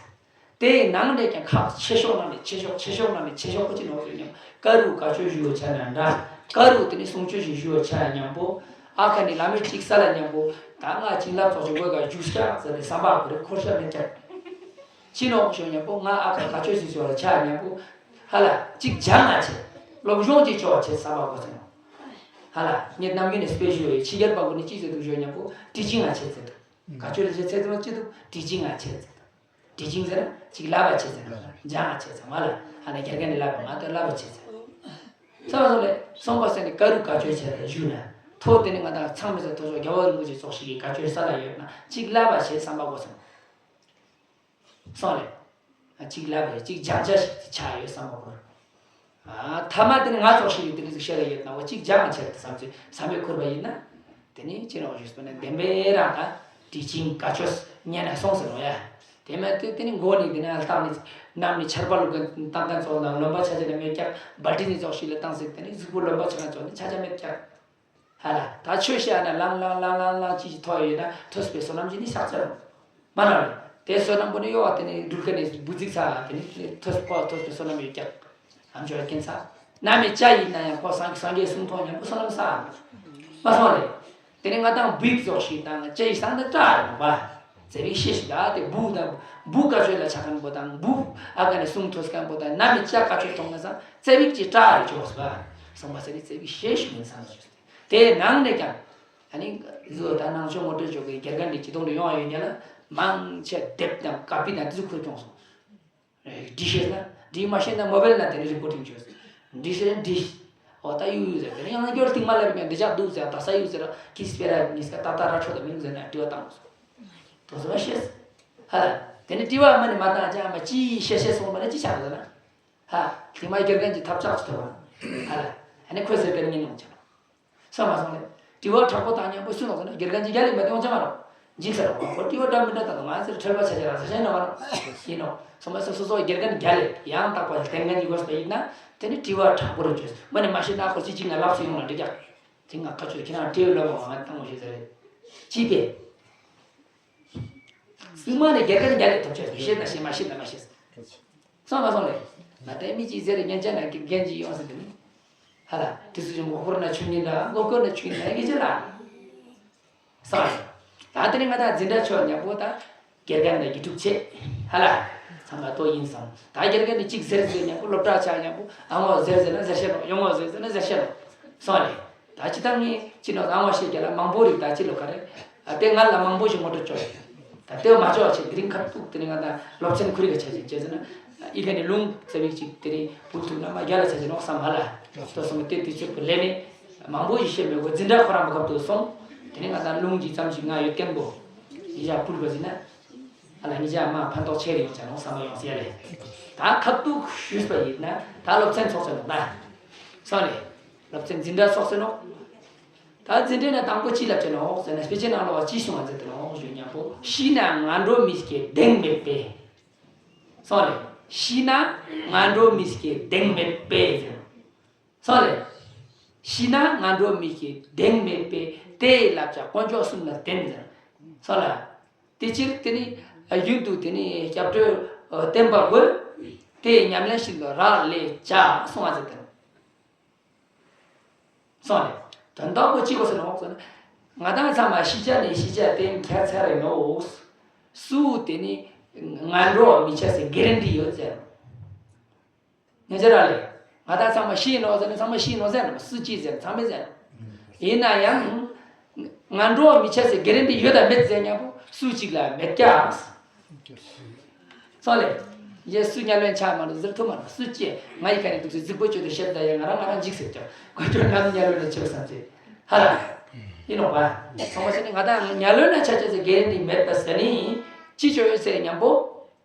དེའི་ནང་ནས་ཀྱང་ཁག་ཆེ་ཤོས་ནང་ནས་ཆེ་ཤོས་ཆེ་ཤོས་ནང་ནས་ཆེ་ཤོས་ཁོ་ཅི་ནོ་ཟེར་ཉམ་ཀ་རུ་དགའ་ཆོས་ཞུ་བ་ཆ་ན་འདྲ་ཀ་རུ་དེ་ནི་གསུང་ཆོས་ཤིག་ཞུ་བ་ཆ་ཉམ་པོ་ཨ་ཁ་ནི་ལ་མི་གཅིག་ས་ལ་ཉམ་པོ་ད་ང་བྱིན་རླབས་ཚོགས་ཆེན་པོའི་ག་རྒྱུགས་ཤག་ཟེར་ནས་བསམ་པ་ཁོ་རེ་འཁོར་ཤ་མེད་ཀྱང་། ཅི་ནོག་ཞོ་ཉམ་པོ་ང་ཨ་ཁ་ག་ཆོས་སི་ཞོ་ལ་ཆ་ཉམ་པོ་ཧ་ལ་གཅིག་སྦྱང་ང་ཆེ་ལོག་གཞུང་གཅིག་ཆོག་ཆེ་བསམ་པ་གོ་ཚེ་ནོ། ཧ་ལ་ངེད་རྣམ་གཉིས་ནས་དཔེ་ཞུ་ཡོད་ཕྱི་རྒྱལ་པ་ཀུན་ནི་གཅིག་ཟེར་འདུག་ཞོ་ཉམ་པོ་ཊི་ཆིང་ང་ཆེ་ཟེར་འདུག་ག་ཆོས་ལ་ཆེ་ཚེ་ཚེ་མ་ཅི་འདུག་ཊི་ཆིང་ང་ཆེ་ཟེར་འདུག་ཊི་ཆིང་ཟེར་ན་གཅིག་བསླབ་པ་ཆེ་ཟེར་འདུག་སྦྱང་ང་ཆེ་ཟེར་མ་ལ་ཧ་ལ་རྒྱ་རྒན་ནི་བསླབ་པ་མ་གཏོགས་བསླབ་པ་ཆེ་ཟེར་ས་བ་སོ་ལེ་སོང་པ་ཟེར་ནི་ཀ་རུ་ག་ཆོས་ཆེ་ལ་ཞུ་ན་ཐོ་དེ་ནི་ང་དང་ཚང་མི་ཚོ་ཐོ་ཚོ་རྒྱལ་བ་རིན་པོ་ཆེ་ཚོགས་ཤིག་གི་ག་ཆོས་ས་ལ་ཡོད་ན་གཅིག་བསླབ་པ་ཆེ་བསམ་པ་གོ་ཚང་། སོང་ལེ། གཅིག་ལབ་རེད་གཅིག་སྦྱང་བྱ་ཞིག་ཆགས་ཡོད་བསམ་པ་འཁོར། ཨ་ཐ་མ་དེ་ནི་ང་ཚོགས་ཤིག་ཡོད་དེ་ནི་ཟིག་བཤད་ལ་ཡོད་ན་འོ་གཅིག་སྦྱང་བྱ་དེ་བསམ་ཚུལ་བསམ་པའི་འཁོར་བ་ཡིན་ན། དེ་ནི་ཅི་རང་ཞིག་སོང་ན་བདེན་པའི་རང་དང་དྲི་ཆིང་དགའ་ཆོས་ཉན་ན་སོང་ཟེར་རོ་ཡ། དེ་མ་དེ་དེ་ནི་མགོ་ནི་དེ་ནི་ཨ་ལྟག་ནི་ནམ་ནི་ཆར་པ་ལུག་གི་ཏང་ཏང་ཚོགས་ལ་ལོན་པ་ཆ་ཆ་ནི་མེད་ཀྱང་བ་ཏི་ནི་ཚོགས་ཤིག་ལ་བཏང་ཟིག་དེ་ནི་གཟུགས་པོ་ལོན་པ་ཆ་ན་ཚོགས་ནི་ཆ་ཆ་མེད་ཀྱང་། ཧ་ལ། ད་ཆོས་བཤད་ན་ལང་ལང་ལང་ལང་ལང་ཅི་ཅི་ཐོག་ཡོད་ན་ཐོས་པའི་བསོད་ནམས་ཀྱི་ནི་ཕྱག་འཚལ་ལོ། མ་ན་རེ། དེ་བསོད་ནམས་པོ་ནི་གཡོ་བ་དེ་ནི་འགྲུལ་ཁ་ནས་འབུ་རྫིག་ཚ་དེ་ནི་ཐོས་པ་ཐོས་པའི་བསོད་ནམས་ཡོད་ཀྱང་། ཨམ་ཅོག་རྐྱེན་ཚ། ན་མི་ཅ་ཡིན་ན་ཡང་ཁོ་སངས་སངས་རྒྱས་གསུང་ཐོག་ཉམ་པོ་བསོད་ནམས་ས། མ་སོང་རེ། དེ་ནི་ང་དང་བིག་ཙོག་ཤིག་དང་ཅ་ཡི་སང་ད་ཏྲ་རེ་མ་པ། ཙེ་བིག་ཤེས་ཤིག་ད་དེ་བུ་དང་བུ་ཀ་ཆོས་ལ་ཆ་མཁན་པོ་དང་བུ་ཨ་ཀ་ནས་གསུང་ཐོས་མཁན་པོ་དང་ན་མི་ཅ་ཀ་ཆོས་མཐོང་ན་སང་ཙེ་བིག་ཅི་ཏྲ་རེ་ཅོག་སོ། སོང་པ་ཟེར་ནི་ཙེ་བིག་ཤེས་ཤིག་མིན་སང་ཅོག་སོ། དེའི་ནང་ནས་ཀྱང་། ཨ་ནི། བཟོ་ད་ནང་ཆོས་ངོ་སྤྲོད་ཆོག་གི་དགེ་རྒན་འདི་སྤྱི་དོན་དུ་ཡོང་བ་ཡོད་ཀྱང་ལ། མང་ཆེ་སྡེབ་དང་ཀ་པི་དང་དེ་ཚོ་ཁུར་སྐྱོང་སོང་། འདི་ཤེས་ན་འདི་མ་ཤེས་ན་མོ་བེལ་ན་དེ་ནི་རི་པོ་ཊིང་བྱོས། འདི་ཤེས་ན་འདི། འོ་ད་ཡུ་ཡུ་ཟེར་དེ་ནི་ཡང་ན་སྐྱོར་སྟིང་མ་ལབ་ཀྱང་འདི་ཅག་འདུག་ཟེར་ད་ས་ཡུ་ཟེར་ཁི་སྤེ་ར་ཉིས་ཀ་ཏ་ཏ་ར་ཁྲོ་ད་མིན་ཟེར་ན་དྲི་བ་བཏང་སོང་། དོ་ཚོ་མ་ཤེས། ཧ་ལ། དེ་ནི་དྲི་བ་མ་ནི་མ་བཏང་ཅང་མ་ཅི་ཤེས་ཤེས་སོང་བ་ནི་ཅི་ཆགས་ཟེར་ན། ཧ། དེ་མ་དགེ་རྒན་གྱི་ཐབས་ཆག་ཅིག་ཐོབ་པ། ཧ་ལ། ཨ་ནི་ཁོས་ཟེར་དེ་ནི་ཉན་ནོ་ཅང་། ས་མ་སོང་ལེ། དྲི་བ་དྲག་པོ་བཏང་སྙམ་པོ་སུ་ནོ་ཟེར་ན་དགེ་རྒན་གྱི་རྒྱ་ལས་མ་གཏོང་ཅང་མ་རོ། འཇིགས་ས་རོ། ཁོ་དྲི་བ་འདྲ་མི་འདྲ་བཏང་ང་ཚོར་ཁྲེལ་བ་ཆ་ཆ་ར་ས་ཆ་ན་མ་རོ། ཡིན་ནོ། ས་མ་སོ་སོ་སོ་དགེ་རྒན་རྒྱ་ལས་ཡང་དག་པ་ལྡན་མཁན་གྱི་དགོས་པ་ཡིན་ན། དེ་ནི་དྲི་བ་དྲག་པོ་རུ་བཅོས། མ་ནི་མ་ཤེས་ན་ཁོ་ཚོས་ཅིག་ང་ལབ་སུ་ཡོང་ལ་འགྲིག་ཀྱག་དེ་ང་ཁ་ཆོས་ཁྱེད་རང་དྲི་བ་ལབ་པ་ང་བཏང་བ་ཞིག་ཟེར་རེད། ཅི་སྟེ། སྲིང་མ་ནས་རྒྱལ་ཁ་ནས་རྒྱལ་ལས་ཐོབ་ཆོག་ཤེས་ན་ཤེས་མ་ཤེས་ན་མ་ཤེས། སོང་མ་སོང་ལེ། ང་ལྟའི་མི་གཅིག་ཟེར་རེ་ཉན་ཅན་ན་རྒན་གཅིག་ཡོང་ཟེར་དུས་ནི། ཧ་ལ་དེ་ཚོ་ཅིག་མགོ་སྐོར་ན་ཆུང་ཉིན་འདྲ་མགོ་སྐོར་ན་ཆུང་ཉིན་འདྲ་ཡིན་གྱི་ལ། སོང་ལེ། ད་དེ་ནི་ང་དང་འཛིན་གྲྭ་ཆོག་ཉག་པོ་ད། རྒྱལ་ཁ་ནས་རྒྱལ་ཕྲུག་ཆེ། ཧ་ལ། ཚང་མ་ཏོ་ཡིན་སོང་ད་རྒྱལ་ཁ་ནས་གཅིག་ཟེར་ཟེར་ཉག་པོ་སློབ་གྲྭ་ཆགས་ཉག་པོ་ཨ་ངོ་ཟེར་ཟེར་ན་ཟེར་ཤེས་ལོ་ཡོང་ངོ་ཟེར་ཟེར་ན་ཟེར་ཤེས་ལོ། སོང་ལེ། ད་ཅི་ད་ངས་ཅི་ནོ་ཨ་ངོ་ཤེས་རྒྱ་ལ་མང་པོ་རིག་ད་ཅི་ལོ་ག་རེ། ཨ་དེ་ང་ལ་མང་པོ་ཞིག་ངོ་སྤྲོད་བྱོས། ད་དེ་མ་བྱོས་བྱས་དེ་རིང་ཁ་ཐུག་དེ་རིང་ང་ད་སློབ་ཚན་ཁུར་ག་ཆ་ཞིག་བྱས་ཟེར་ན། ཨི་ཁ་ནས་ལུང་ཙེ་བིག་ཅིག་དེ་རིང་བུ་ཐུག་ན་མ་རྒྱ་ལ་ཆ་ཞིག་ནོག་བསམ་ཧ་ལ། ཏོ་སོང་དེ་དུས་ཚོད་ཀྱི་ལས་ནས་མང་པོ་ཞིག་བཤད་མེད་གོ། འཛིན་གྲྭ་ཁོ་རང་མ་ཁབ་ཏུ་སོང་། དེ་རིང་ང་ད་ལུང་གི་ཙམ་ཞིག་ང་ཡོད་མཁན་པོ་ཡི་ཞག་ཕུལ་བ་ཟིན་ན། ཨ་ལ་ཉི་ཞག་མ་ཕན་ཐོགས་ཆེ་རེ་ཡོང་ཆ་ནོག་བསམ་པ་ཡོང་ཟེར་ལེ། ད་ཁ་ཐུག་ཞུས་པ་ཡིན་ན་ད་སློབ་ཚན་ཚོགས་ཟེར་ནོག་ད། སོང་ལེ། སློབ་ཚན་འཛིན་གྲྭ་ཚོགས་ཟེར་ནོག་ད་འཛིན་གྲྭ་ན་དང་པོ་ཅི་ལབ་ཅེ་ནོག་ཟེར་ན། དཔེ་ཆའི་ནང་ལོགས་ཅི་གསུངས་པ་ཟེར་ཏེ་ནོག་ཞུ་མཉམ་པོ། ཤི་ན་ངན་འགྲོ་མི་སྐྱེ་གདེང་མེད་པས། སོང་ལེ། ཤི་ན་ངན་འགྲོ་མི་སྐྱེ་གདེང་མེད་པས་ཟེར། སོང་ལེ། ཤི་ན་ངན་འགྲོ་མི་སྐྱེ་གདེང་མེད་པས། དེ་ཡི་བསླབ་བྱ་དཀོན་མཆོག་གསུམ་ལ་བརྟེན་ཟེར། སོང་ལེ། དེ་ཕྱིར་དེ་ནི་རྒྱུན་དུ་དེ་ནི་སྐྱབས་འགྲོའི་བསྟན་པ་དགོས། དེ་ཉམས་ལེན་བཞིན་དུ་རག་ལས་བྱ་གསུང་བ་ཟེར་ཏེ། སོང་ལེ། དོན་དག་པོ་ཅི་གོ་ཟེར་ནོག་ཟེར་ན། ང་དང་ཚང་མ་ཤི་ཆ་ནས་ཤི་ཆ་དེ་འཁྱར་ཚར་རེ་ནོག་སུ་དེ་ནི་ངན་འགྲོ་མི་ཆ་ཟེར་གེ་རན་ཊི་ཡོད་ཟེར། ཉན་ཆ་ར་ལེ། ང་དང་ཚང་མ་ཤི་ཡིན་ནོག་ཟེར་ན་ཚང་མ་ཤི་ཡིན་ནོག་ཟེར་ན་སུ་གཅིག་ཟེར་ཚང་མས་ཟེར། ཡིན་ན་ཡང་། ངན་འགྲོ་མི་ཆ་ཟེར་གེ་རན་ཊི་ཡོད་དང་མེད་ཟེར་མཉམ་པོ་སུ་གཅིག་ལ་མེད་ཀྱག་སོང་ལེ། ཡེ་སུ་ཉལ་བའི་ཆ་མ་ལ་ཟེར་ཐུབ་མ་ལ་སུ་ཅེ་ང་ཡི་ཁ་ནས་འདུག་སེ་རྫིག་པོ་བཅོས་ཏེ་བཤད་ད་ཡ་ང་རང་ང་རང་འཇིགས་ཟེར་ཀྱང་དཀོན་མཆོག་ནམ་ཉལ་བའི་ཆེ་བ་བསམ་ཚེ། ཧ་ལ། ཡིན་ནོག་པ། ཚང་མ་ཤི་ནི་ང་དང་ཉལ་བའི་ཆ་ཆ་ཟེར་གེ་རན་ཊི་མེད་པ་ཟེར་ནི། ཅི་བཅོས་ཡོད་ཟེར་མཉམ་པོ།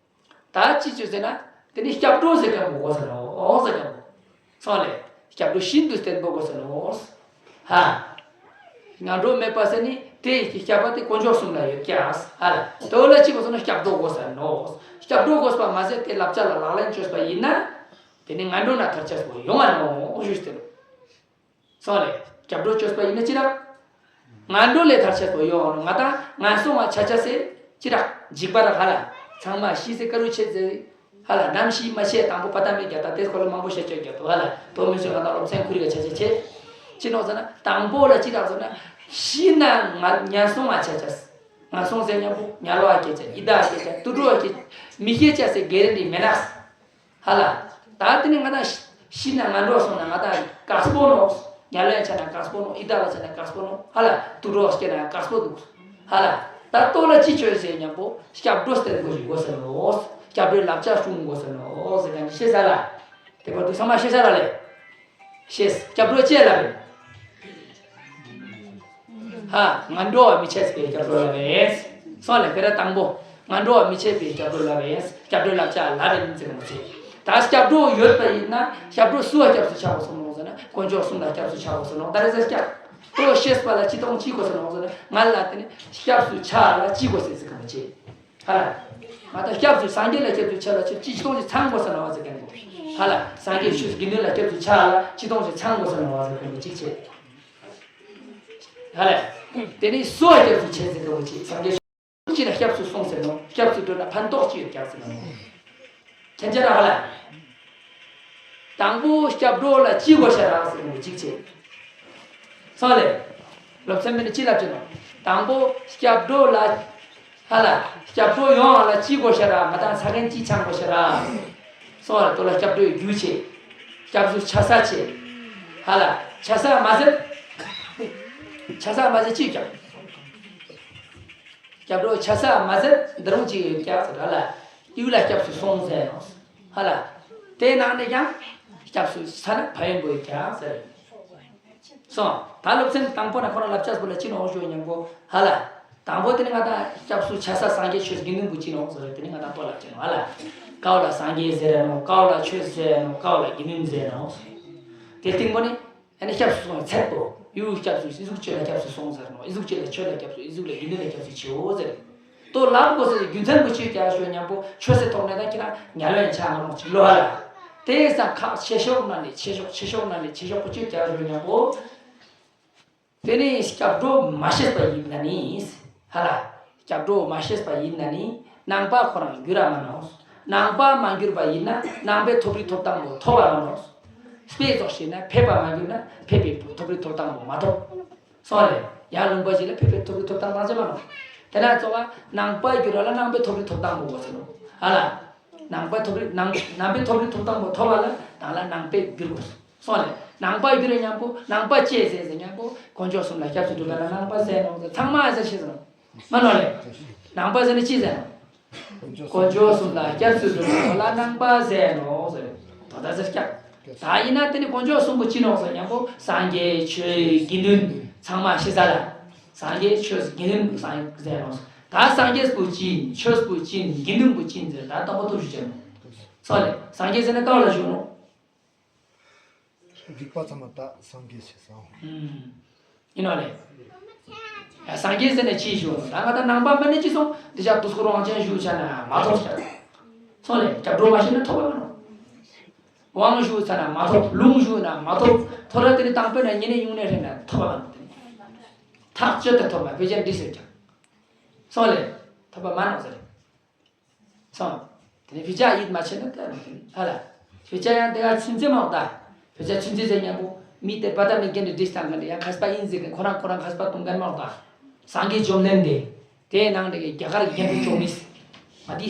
ད་ཅི་བཅོས་ཟེར་ན། དེ་ནི་སྐྱབས་འགྲོ་ཟེར་མཁན་པོ་དགོས་ཟེར་ནོག་ཟེར་མཁན་པོ། སོང་ལེ། སྐྱབས་འགྲོ་ཤིན་ཏུ་བརྟན་པོ་དགོས་ཟེར་ནོག་ཧ། ངན་འགྲོ་མེད་པ་ཟེར་ནི་དེ་ཡི་སྐྱབས་པ་དེ་དཀོན་མཆོག་གསུམ་ལ་ཡོད་ཀྱག་ཧ་ལ། དེ་ལ་ཅི་དགོས་ཟེར་ན་སྐྱབས་འགྲོ་དགོས་ཟེར་ནོག་སྐྱབས་འགྲོ་དགོས་པ་མ་ཟད་དེ་བསླབ་བྱ་ལ་ལག་ལེན་བཅོས་པ་ཡིན་ན། དེ་ནི་ངན་འགྲོ་ན་ཐར་ཆ་སོགས་ཡོང་བ་ནོག་ཞུས་ཏེ། སོང་ལེ། སྐྱབས་འགྲོ་བཅོས་པ་ཡིན་ན་ཅི་རག་ངན་འགྲོ་ལས་ཐར་ཆེད་དུ་ཡོང་ང་ད་ངན་སོང་བ་ཆ་ཆ་སེ་ཅི་རག་འཇིགས་པ་རག་ཧ་ལ། ཚང་མ་ཤི་སེ་དཀའ་རུ་ཆེ་ཟེར། ཧ་ལ་ནམ་ཤི་མ་ཤི་དང་པོ་པ་ཏ་མེད་རྒྱ་ད་དེ་སྐོར་ལ་མང་པོ་བཤད་ཆོག་རྒྱ་དུ་ཧ་ལ་དོ་མི་སོན་ང་ད་སློབ་ཚན་ཁུར་ག་ཆ་ཆ་ཆེ། ཅི་ནོག་ཟེར་ན་དང་པོ་ལ་ཅི་རག་ཟེར་ན་ཤི་ན་ང་ངན་སོང་བ་ཆ་ཆ་སེ། ངན་སོང་ཟེར་མཉམ་པོ་ཉལ་བ་སྐྱེ་ཆ་ཡི་དྭགས་སྐྱེ་ཆ་དུད་འགྲོ་སྐྱེ་མི་སྐྱེ་ཆ་སེ་གེ་རན་ཊི་མེད་ནག་ཧ་ལ། ད་དེ་ནི་ང་དང་ཤི་ན་ངན་འགྲོ་སོང་ན་ང་དང་དཀགས་པོ་ནོག་ཉལ་བའི་ཆ་ན་དཀགས་པོ་ནོག་ཡི་དྭགས་ལ་ཆ་ན་དཀགས་པོ་ནོག་ཧ་ལ། དུད་འགྲོ་སྐྱེ་ན་དཀགས་པོ་འདུག་ཧ་ལ། ད་ལྟོ་ལ་ཅི་བཅོས་ཟེར་མཉམ་པོ་སྐྱབས་འགྲོ་བསྟེན་དགོས་ཞིག་དགོས་ཟེར་ནོག་སྐྱབས་འགྲོའི་བསླབ་བྱ་སྲུང་དགོས་ཟེར་ནོག་ཟེར་མཁན་ཤེས་ས་ལ། དེ་བར་དུ་ཚང་མ་ཤེས་ས་ར་ལེ། ཤེས། སྐྱབས་འགྲོ་ཅེས་ལབ་ཡིན། ཧ། ངན་འགྲོ་བ་མི་བྱེད་པའི་སྐྱབས་འགྲོ་ལབ་ཡིན། སོང་ལེ་དཔེར་ན་དང་པོ། ངན་འགྲོ་བ་མི་བྱེད་པའི་སྐྱབས་འགྲོ་ལབ་ཡིན། སྐྱབས་འགྲོའི་བསླབ་བྱ་ལབ་ཡིན་ཟེར་མི་བྱེད། ད་སྐྱབས་འགྲོ་ཡོད་པ་ཡིན་ན་སྐྱབས་འགྲོ་སུ་བ་སྐྱབས་སུ་ཆ་དགོས་སོང་ནོག་ཟེར་ན་དཀོན་མཆོག་གསུམ་ལ་སྐྱབས་སུ་ཆ་དགོས་སོང་ནོག་ད་རེས་ཟེར་སྐྱབས། དོ་ཤེས་པ་ལ་ཅི་གཏོང་ཅི་དགོས་སོང་ནོག་ཟེར་ན་ང་ལ་དེ་ནི་སྐྱབས་སུ་ཆ་ལ་ཅི་དགོས་ཟེར་ཟེར་གི་མི་བྱེད། ཧ་ལ། ང་དང་སྐྱབས་སུ་སངས་རྒྱས་ལ་སྐྱབས་སུ་ཆ་ལ་ཆོས་ཅི་གཏོང་ཞིག་ཚང་དགོས་ས་ནོག་ཟེར་མཁན་པོ། ཧ་ལ། སངས་རྒྱས་ཆོས་དགེ་འདུན་ལ་སྐྱབས་སུ་ཆ་ལ་ཅི་གཏོང་ཞིག་ཚང་དགོས་ས་ནོག་ཟེར་མཁན་པོ་གཅིག་བྱེད། ཧ་ལ། དེ་ནི་སུ་བ་སྐྱབས་སུ་ཆ་ཟེར་མཁན་པོ་གཅིག་སངས་རྒྱས་ཆོས་ཅི་ལ་སྐྱབས་སུ་སོང་ཟེར་ནོག་སྐྱབས་སུ་འགྲོ་ན་ཕན་ཐོགས་ཅི་ཡོད་ཀྱག་ཟེར་ནོག་ཁྱེད་ཅག་ར་ཧ་ལ། དང་པོ་སྐྱབས་འགྲོ་ལ་ཅི་དགོས་ཤ་རག་ཟེར་ནོག་གཅིག་བྱེད། སོང་ལེ། སློབ་ཚན་མི་ནི་ཅི་ལབ་ཀྱི་ནོག་དང་པོ་སྐྱབས་འགྲོ་ལ། ཧ་ལ། སྐྱབས་འགྲོ་ཡོང་བ་ལ་ཅི་དགོས་ཤ་ར་ང་དང་ས་གན་ཅི་ཆང་དགོས་ཤ་ར། སོང་ལེ་དོ་ལ་སྐྱབས་འགྲོའི་རྒྱུ་བྱེད། སྐྱབས་སུ་ཆ་ས་བྱེད། ཧ་ལ། ཆ་ས་མ་ཟད། ཆ་ས་མ་ཟད་ཅི་ཀྱང་། སྐྱབས་འགྲོ་ཆ་ས་མ་ཟད་འདི་རུང་ཅི་ཡོད་ཀྱག་ཟེར་ར་ལ། ཡུལ་ལ་སྐྱབས་སུ་སོང་ཟེར་ནོག་ཧ་ལ། དེའི་ནང་ནས་ཀྱང་སྐྱབས་སུ་ས་ན་ཕན་ཡོན་པོ་ཡོད་ཀྱག་ཟེར། སོང་། ད་སློབ་ཚན་དང་པོ་ན་ཁོ་རང་བསླབ་བྱ་པོ་ལ་ཅི་ནོག་ཞུ་མཉམ་པོ་ཧ་ལ། དང་པོ་དེ་ནི་ང་དང་སྐྱབས་སུ་ཆ་ས་སངས་རྒྱས་ཆོས་དགེ་འདུན་པོ་ཅི་ནོག་ཟེར་དེ་ནི་ང་དང་པོ་ལ་ཅི་ནོག་ཧ་ལ། ཀའོ་ལ་སངས་རྒྱས་ཟེར་ནོག་ཀའོ་ལ་ཆོས་ཟེར་ནོག་ཀའོ་ལ་དགེ་འདུན་ཟེར་ནོག་དེ་སྟེང་པོ་ནི། ཨ་ནི་སྐྱབས་སུ་སོང་བའི་ཚད་པོ། ཡུལ་སྐྱབས་སུ་ཨི་ཟུག་ཅིག་ལ་སྐྱབས་སུ་སོང་ཟེར་ནོག་ཨི་ཟུག་ཅིག་ལ་ཆོས་ལ་སྐྱབས་སུ་ཨི་ཟུག་ལ་དགེ་འདུན་ལ་སྐྱབས་སུ་མཆིའོ་ཟེར། དོ་ལབ་དགོས་ཟེར་རྒྱུ་མཚན་པོ་ཅི་ཡོད་ཀྱག་ཞུ་མཉམ་པོ་ཆོས་སི་ཐོག་ནས་ད་ཁྱེད་རང་ཉལ་བའི་ཆ་མ་ནོག་ཅིག་ལོ་ཧ་ལ། དེ་ས་ཁག་ཆེ་ཤོས་ན་ནི་ཆེ་ཤོས་ཆེ་ཤོས་ན་ནི་ཆེ་ཤོས་པོ་ཅི་ཡོད་ཀྱག་ཞུ་མཉམ་པོ། དེ་ནི་སྐྱབས་འགྲོ་མ་ཤེས་པ་ཡིན་ན་ནི། ཧ་ལ། སྐྱབས་འགྲོ་མ་ཤེས་པ་ཡིན་ན་ནི། ནང་པ་ཁོ་རང་འགྱུར་ར་མ་ནོག་ནང་པ་མ་འགྱུར་པ་ཡིན་ན་ནང་པའི་ཐོབ་རིག་ཐོབ་ཐང་པོ་ཐོབ་པ་མ་ནོག་དཔེ་ཙོགས་བཤད་ན་ཕེབས་པ་མ་འགྱུར་ན་ཕེབས་པའི་ཐོབ་རིག་ཐོབ་ཐང་པོ་མ་ཐོབ། སོང་རེད། ཡང་ལུང་པ་ཞིག་ལ་ཕེབས་པའི་ཐོབ་རིག་ཐོབ་ཐང་ཐང་ཆ་མ་ནོག་དེ་ན་གཙོ་བ་ནང་པ་འགྱུར་བ་ལ་ནང་པའི་ཐོབ་རིག་ཐོབ་ཐང་པོ་དགོས་ཟེར་ནོག་ཧ་ལ། ནང་པའི་ཐོབ་རིག་ནང་ནང་པའི་ཐོབ་རིག་ཐོབ་ཐང་པོ་ཐོབ་པ་ལ་དང་ལ་ནང་པའི་འགྱུར་དགོས། སོང་ལེ། ནང་པ་འགྱུར་རེ་མཉམ་པོ་ནང་པ་བཅས་ཟེར་ཟེར་མཉམ་པོ་དཀོན་མཆོག་གསུམ་ལ་སྐྱབས་སུ་འགྲོ་ལ་ན་ནང་པ་ཟེར་ནོག་ཟེར་ཚང་མ་ཟེར་ཤེས་ཟེར་ནོག་མ་ནོར་ལེ། ནང་པ་ཟེར་ན་ཅི་ཟེར་ན། དཀོན་མཆོག་གསུམ་ལ་སྐྱབས་སུ་འགྲོ་བ་ལ་ནང་པ་ཟེར་ནོ་ཟེར། དོ་ད་ཟེར་སྐྱབས། ད་ཡིན་ན་དེ་ནི་དཀོན་མཆོག་གསུམ་པོ་ཅི་ནོ་ཟེར་ཉམ་པོ་སངས་རྒྱས་ཆོས་དགེ་འདུན་ཚང་མ་ཤེས་ས་ལ། སངས་རྒྱས་ཆོས་དགེ་འདུན་སངས་རྒྱས་ཟེར་ནོ། ད་སངས་རྒྱས་པོ་ཅི་ཡིན་ཆོས་པོ་ཅི་ཡིན་དགེ་འདུན་པོ་ཅི་ཡིན་ཟེར་ད་དང་པོ་ཐུགས་ཞུ་བྱས་ནོ། སོང་ལེ། སངས་རྒྱས་ཟེར་ན་ག་བ་ལ་བཞུགས་ནོ། རིག་པ་ཚང་མ་ད་སངས་རྒྱས་ཞེས་སོ། ཨུམ། ཡིན་ནོ་ལེ། ཡ་སངས་རྒྱས་ཟེར་ནས་ཅི་ཞུ་ནོ། ད་ང་ད་ནང་པ་མིན་ནས་ཅི་སོང་། འདི་ཅག་དུས་འཁོར་དབང་ཆེན་ཞུ་བྱ་ན་མ་ཐོབ་ཟེར། སོང་ལེ། སྐྱབས་འགྲོ་མ་ཞུས་ན་ཐོབ་པ་མ་ནོ། དབང་ཞུ་ཚ་ན་མ་ཐོབ། ལུང་ཞུ་ན་མ་ཐོབ། ཐོ་ར་དེ་ནི་དང་པོ་ན་ཉིན་ནས་ཡུང་ནས་རེད་ན་ཐོབ་པ་མ་ནོ། ཐག་གཅོད་དུ་ཐོབ་པ་བེ་ཅན་འདི་ཟེར་ཀྱང་། སོང་ལེ། ཐོབ་པ་མ་ནོ་ཟེར། སོང་། དེ་ནས་བེ་ཅ་ཡིད་མ་ཆེས་ན་ད་ནི་ཧ་ལ། བེ་ཅ་ཡང་དེ་ག་ཚུན་ཚེ་མ་འོག་ད། བེ་ཅ་ཚུན་ཚེ་ཟེར་མཉམ་པོ་མི་དེ་པ་ད་མི་རྒན་དེ་འདྲི་སྟངས་ག་འདྲ་ཡང་མཁས་པ་ཡིན་ཟེར་གི་ཁོ་རང་ཁོ་རང་མཁས་པ་གཏོང་མཁན་མ་འོག་ད། སངས་རྒྱས་བཅོམ་ལྡན་འདས། དེའི་ནང་དེ་གི་རྒྱ་གར་རྒྱལ་པོ་བཅོམ་མིས། ང་དེ།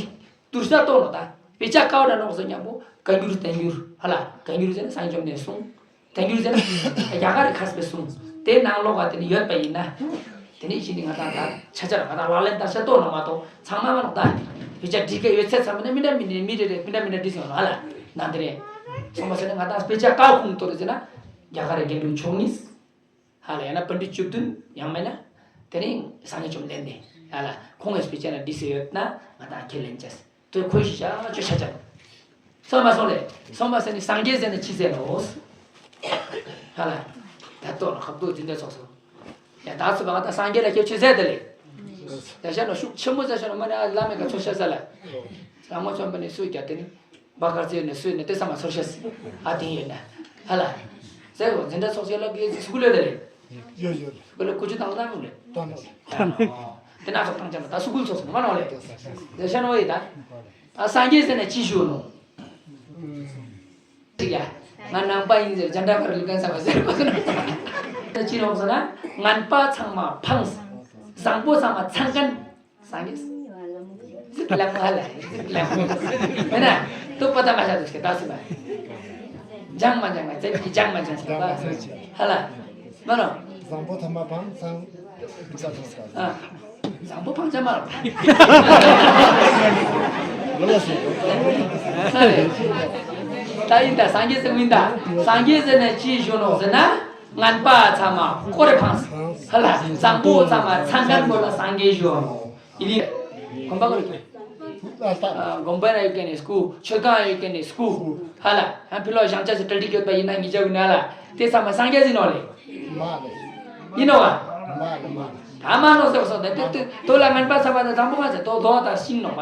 དུར་ས་གཏོང་ནོ་ད། དཔེ་ཆ་ཀ་བ་འདྲ་ནོག་ཟེར་མཉམ་པོ་བཀའ་འགྱུར་བསྟན་འགྱུར་ཧ་ལ་བཀའ་འགྱུར་ཟེར་ན་སངས་རྒྱས་བཅོམ་ལྡན་གསུང་། བསྟན་འགྱུར་ཟེར་ན་རྒྱ་གར་རི་ཁ་སྤེ་གསུང་། དེ་ནང་ལོགས་ཀ་དེ་ནི་ཡོད་པ་ཡིན་ན། དེ་ནི་ཕྱི་ནི་ང་དང་ད་ཆ་ཆ་ང་དང་ལག་ལེན་བསྟར་ཆ་གཏོང་ནོ་མ་གཏོགས་ཚང་མ་མ་ནོག་ད། དཔེ་ཆ་འབྲི་གི་ཡོད་ཚད་ཚང་མ་ནི་མི་འདྲ་མི་འདྲ་མི་རེ་རེ་མི་འདྲ་མི་འདྲ་འབྲི་སོང་ལ་ཧ་ལ། ན་དེ་རེད། སོང་བ་ཟེར་ན་ང་དང་དཔེ་ཆ་ཀ་བ་ཁུངས་གཏོར་ཟེར་ན། རྒྱ་གར་རི་རྒྱལ་པོ་བཅོམ་མིས། ཧ་ལ་ཡང་ན་པཎྜི་ཏ་བཅུ་བདུན་ཡང་མིན་ན། དེ་ནི་སངས་རྒྱས་བཅོམ་ལྡན་འདས། ཧ་ལ་ཁོང་གི་དཔེ་ཆ་ན་འདི་ཟེར་ཡོད་ན་ང་དང་ཁས་ལེན་བྱས། དེ་ཁོས་ཤི་ཆ་ཆོ་ཆ་ཆ། སོང་མ་སོང་ལེ། སོང་མ་སོང་ནི་སངས་རྒྱས་ཟེར་ནི་ཅི་ཟེར་ནོ། ཧ་ལ། ད་ལྟོ་ལ་ཁབ་ཏོ་འཛིན་གྲྭ་ཚོགས་སོ། ཡ་ད་ཚོ་བ་ད་སངས་རྒྱས་ལ་ཁྱེད་ཆོས་ཟེར་དེ་ལེ། ད་ཤ་ནོ་ཤུགས་ཆེན་པོ་ཟེར་ཤ་ནོ་མ་ནི་ཨ་བླ་མེད་ཀ་ཚོ་ཤ་ཟ་ལ། རང་མོ་ཚོམ་པ་ནི་སུ་རྒྱ་དེ་ནི། བ་དཀར་རྩེ་ནས་སུས་ནས་དེ་ཚང་མ་ཚོར་ཤེས། ཨ་དེ་ཡོད་ན། ཧ་ལ། ཟེར་བ་འཛིན་གྲྭ་ཚོགས་ཆེན་ལ་གི་སུ་ཀུ་ལོས་དེ་རེད། ཡོད་ཡོད། སུ་ཀུ་ལོས་ཀུ་ཅུ་དང་ལ་མུ་ལེ། དང་ལ། དེ་ན་ཚོགས་དང་ཅན་ད་སུ་ཀུ་ལ་ཚོགས་སུ་མ་ནོ་ལེ། དེ་ཤ་ནོ་ཡི་ད། ཨ་སངས་རྒྱས་ཟེར་ནས་ཅི་ཞུ་ནོ། ཅིག་ཡ། ང་ནང་པ་ཡིན་ཟེར་ཇན་ཌ་ཁར་ལི་ཀན་ས་བ་ཟེར་བ་ཟེར་ན། ཅི་རོང་ཟེར་ན་ངན་པ་ཚང་མ་ཕངས། བཟང་པོ་ཚང་མ་ཚང་མཁན། སངས་རྒྱས། ཟིག་ལ་མ་ལ་ཟིག་ལ་མ་མེད་ན་ཏོག་པ་ད་མ་ཤ་དུ་ཤེ་ད་སི་མ། ཇང་མ་ཇང་མ་ཙེ་ཇང་མ་ཇང་ཤ་ད། ཧ་ལ། མ་ནོ། བཟང་པོ་ཐ་མ་ཕང་སང་། བཟང་པོ་ཕང་ཆ་མ་རོ། ད་ཡིན་ད་སངས་རྒྱས་ཟེར་མིན་ད། སངས་རྒྱས་ཟེར་ན་ཅི་ཞུ་ནོ་ཟེར་ན། ངན་པ་ཚང་མ་ཀོ་རེ་ཕངས། ཧ་ལ་བཟང་པོ་ཚང་མ་ཚང་མཁན་པོ་ལ་སངས་རྒྱས་ཞུ་ནོ། ཡིན་ནི། དགོན་པ་ག་རེ་ཀྱི། དགོན་པ་ན་ཡོད་མཁན་ནི་སྐུ། མཆོད་ཁང་ཡོད་མཁན་ནི་སྐུ། ཧ་ལ། ཡང་ཕི་ལོགས་བཞེངས་ཆས་སུ་གྲ་སྒྲིག་ཡོད་པ་ཡིན་ན་ངེད་ཅག་གི་ན་ལ། དེ་ཚང་མ་སངས་རྒྱས་ཡིན་ནོ་ལེ། མ་ལེ། ཡིན་ནོ་བ། མ་ལེ་མ་ལེ། ད་མ་ནོ་ཟེར་སོང་ད་དེ་དེ་དོ་ལ་ངན་པ་ཚ་བ་དང་དང་པོ་མ་ཟེར་དོ་རྡོ་དང་ཤིང་ནོ་བ།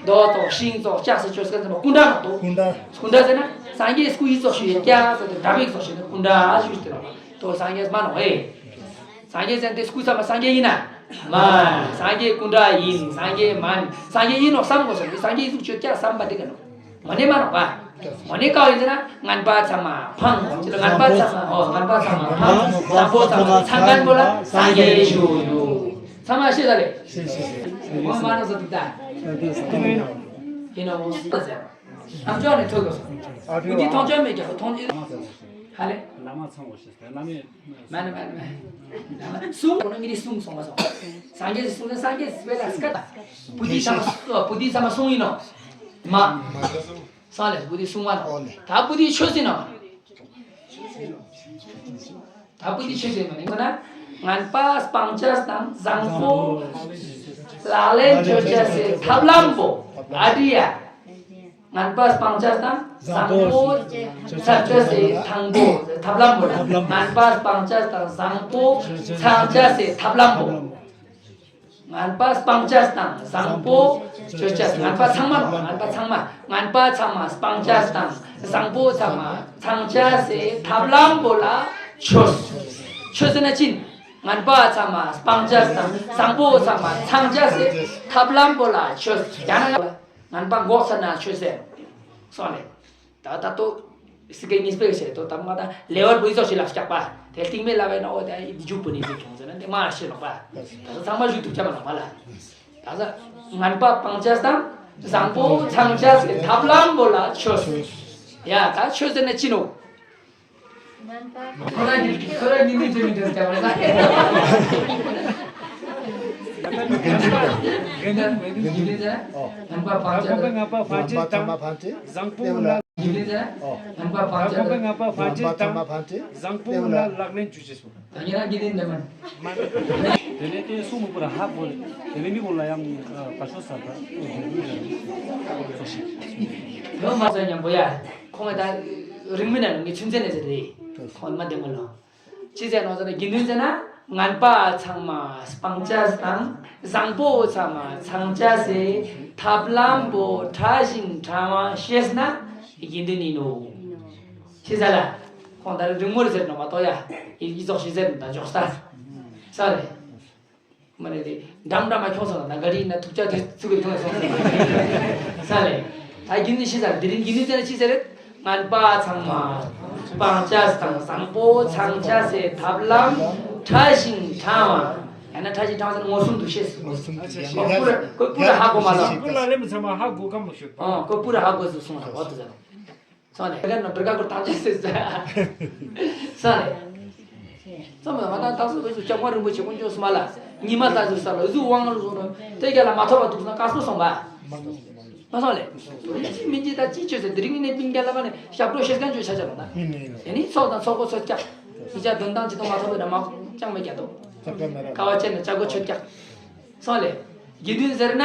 རྡོ་ཙོགས་ཤིང་ཙོགས་ལྕགས་སུ་ཆོས་སྐད་ཟེར་ནོ་སྐུ་འདྲ་ནོ་དོ། སྐུ་འདྲ། སྐུ་འདྲ་ཟེར་ན་སངས་རྒྱས་སྐུ་ཡི་ཙོགས་ཞིག་ཡོད་ཀྱག་ཟེར་ཏེ་འདྲ་བིག་ཙོགས་ཞིག་ནི་སྐུ་འདྲ་ཞུས་ཏེ་ནོ་བ། དོ་སངས་རྒྱས་མ་ནོ་ཨེ། སངས་རྒྱས་ཟེར་ཏེ་སྐུ་ཚང་མ་སངས་རྒྱས་ཡིན་ན། མ། སངས་རྒྱས་སྐུ་འདྲ་ཡིན། སངས་རྒྱས་མ་ཡིན། སངས་རྒྱས་ཡིན་ནོ་བསམ་དགོས་སོ། སངས་རྒྱས་ཡིན་ཟུག་ཆོས་ཀྱང་བསམ་པ་འདི་ག་ནོ། མ་ནི་མ་ནོ་བ། མ་ནི་ཀའོ་ཡིན་ཟེར་ན་ངན་པ་ཚང་མ་ཕང་། ཅི་ལ་ངན་པ་ཚང་མ་ཨོ་ངན་པ་ཚང་མ་ཕང་། བཟང་པོ་ཚང་མ་ཚང་མཁན་པོ་ལ་སངས་རྒྱས་ཞུ་ཡོད། ཚང་མ་ཤེས་ད་ལེ། ཤེས་ཤེས་ཤེས། ཨོ་མ་ནོ་ཟེར་ད། ཡིན་ནོ་ཨོ་ཟེར། ཨམ་ཅོག་ནས་ཐོས་དགོས་སོ། བུ་འདི་མཐོང་ཆོག་མེད་ཀྱང་མཐོང་ཧ་ལེ། ལ་མ་ཚང་བ་ཞེས་ཟེར་ན་མེད། མ་ནི་མ་ནི་མ་ནི། གསུང་གོ་ན་མི་རིགས་གསུང་སོང་བ་སོང་། སངས་རྒྱས་སུ་གསུང་ན་སངས་རྒྱས་སུ་བེ་ལ་སྐད། བུ་འདི་ཚང་མ་བུ་འདི་ཚང་མ་གསུང་ཡིན་ནོ། མ། སང་ལས་བུ་འདི་གསུང་བ་ནོ། ད་བུ་འདི་ཆོས་ཟིན་ནོ། ད་བུ་འདི་ཆོས་ཟིན་ནོ་ནི་ན། ངན་པ་སྤང་བྱ་དང་བཟང་པོ་ལག་ལེན་བཅོ་བྱ་སའི་ཐབས་ལམ་པོ་ཨ་དྲི་ཡ། ངན་པ་སྤང་བྱ་དང་བཟང་པོ་ཚར་བྱ་སའི་དང་པོ་ཐབས་ལམ་པོ་ལ། ངན་པ་སྤང་བྱ་དང་བཟང་པོ་ཚར་བྱ་སའི་ཐབས་ལམ་པོ། ངན་པ་སྤང་བྱ་དང་བཟང་པོ་བཅོ་བྱ། ངན་པ་ཚང་མ་ནོ། ངན་པ་ཚང་མ། ངན་པ་ཚང་མ་སྤང་བྱ་དང་བཟང་པོ་ཚང་མ་ཚང་བྱ་སའི་ཐབས་ལམ་པོ་ལ་ཆོས། ཆོས་ཟེར་ན་ཅི་ཡིན། ངན་པ་ཚང་མ་སྤང་བྱ་དང་བཟང་པོ་ཚང་མ་ཚང་བྱ་སའི་ཐབས་ལམ་པོ་ལ་ཆོས། ཡང་ན་ངན་པ་འགོག་ཚར་ན་ཆོས་ཟེར། སོང་ལེ། ད་ད་ལྟོ་སི་ཀའི་གཉིས་པའི་ཞེས་ཏོ་ད་མ་ད་ལེ་ཝར་བུ་ཡི་ཚོགས་ཤིག་ལ་སྐྱག་པ་དེ་རྟིང་མེད་ལ་བས་ན་ཨོ་དེ་ཨི་འཇུག་པོ་ནི་འཇུག་ཁྱོང་ཟེར་ན་དེ་མ་ཤེས་ལོག་པ། ད་ཚང་མ་བཞུགས་ཐུབ་ཆ་མ་ལོག་པ་ལ། ད་ཚ་ངན་པ་སྤང་བྱ་དང་བཟང་པོ་ཚང་བྱ་ཟེར་ཐབས་ལམ་པོ་ལ་ཆོས། ཡ་ད་ཆོས་ཟེར་ན་ཅི་ནོ། ཁོ་ར་ཉིད་ཁོ་ར་ཉིད་ནི་ཇེ་མི་འདྲ་སྐྱག་པ་ལ། དགེ་འདུན་དགེ་འདུན་ཟེར་ན་ངན་པ་སྤང་བྱ་དང་། ངན་པ་སྤང་བྱ་དང་བཟང་པོ་ལ། དགེ་འདུན་ཟེར་ན་ངན་པ་སྤང་བྱ་དང་། ངན་པ་སྤང་བྱ་དང་བཟང་པོ་ལ་ལག་ལེན་ཅོ་ཅེས་སོ། ད་ཉེ་རང་དགེ་འདུན་ལ་མ། དེ་ནས་དེ་སུ་མི་པུ་ར་ཧ་གོ། དེ་ནས་མི་གོ་ལ་ཡང་ག་ཤོ་ས་ད། ཡོད་མ་ཚོད་མཉམ་པོ་ཡ། ཁོང་ད་རིང་མིན་ན་ངའི་ཚུན་ཚན་ནས་ཟེར་རེད། ཁོང་མ་བདེ་མོ་ལོ། ཅི་ཟེར་ནོ་ཟེར་ན་དགེ་འདུན་ཟེར་ན་ངན་པ་ཚང་མ་སྤང་བྱ་དང་བཟང་པོ་ཚང་མ་ཚང་བྱ་སའི་ཐབས་ལམ་པོ་ཕྲ་ཞིང་ཕྲ་བ་ཤེས་ན་དགེ་འདུན་ཡིན་ནོ། ཤེས་ས་ལ། ཁོང་ད་རིང་མོ་རེ་ཟེར་ནོ་མ་གཏོགས་ཡ། ཡི་ཙོག་ཤི་ཟེར་ནོ་ད་འཇོག་ས། ས་རེད། མ་རེད་དེ། འགྲམ་འགྲམ་མ་ཁྱོངས་སོང་ན་ག་རི་ན་ཐུག་ཅག་དེ་ཚུགས་ཀྱི་ཐོངས་སོང་ས་ལེ། ད་དགེ་འདུན་ཤེས་ས་དེ་རིང་དགེ་འདུན་ཟེར་ན་ཅི་ཟེར་རེད། ངན་པ་ཚང་མ་སྤང་བྱ་དང་བཟང་པོ་ཚང་བྱ་སའི་ཐབས་ལམ་ཕྲ་ཞིང་ཕྲ་བ། ཡང་ན་ཕྲ་ཞིང་ཕྲ་བ་ཟེར་ན་མངོན་སུམ་དུ་ཤེས་སོང་། ཁོ་པུ་ར་ཁོ་པུ་ར་ཧ་གོ་མ་ལ། ཁོ་ལ་ལེ་མི་ཚང་མ་ཧ་གོ་ག་མོ་ཤོད། ཨོ་ཁོ་པུ་ར་ཧ་གོ་སོང་སོང་ལ་འོ་དུ་ཟེར། སོང་ལེ། བྲེ་ག་ནོ་བྲེ་ག་ཀོ་ཐམས་ཅད་སེ་ཟ། སོང་ལེ། ཙམ་ལ་ང་དང་ཏག་སོ་བེ་སུ་སྐྱབས་མགོན་རིན་པོ་ཆེ་དཀོན་མཆོག་གསུམ་ལ་ཉི་མ་ལྟ་ཟུར་ས་ལ་གཟུགས་དབང་ལ་བཟུང་ནོ་དེ་ག་ལ་མ་ཐོབ་པ་འདུག་ན་དཀའ་སོ་སོང་བ། མ་སོང་ལེ། ཡིན་གཅིག་མིན་གཅིག་ད་ཅི་བྱོས་ཟེར་དེ་རིང་ནས་སྤུན་ཀྱག་ལ་མ་ནས་ཞབས་བྲོ་ཤེས་མཁན་བྱོས་ཆ་ཆ་ལ་ན། དེ་ནི་ཚོགས་དང་ཚོགས་གོ་ཚོད་ཀྱག་ཡི་ཅག་དོན་དང་ཅི་དང་མ་ཐོབ་པའི་ན་མ་ཅང་མེད་ཀྱ་དོ། ཀ་བ་ཅན་ནས་ཅ་གོ་ཆོད་ཀྱག་སོང་ལེ། དགེ་འདུན་ཟེར་ན་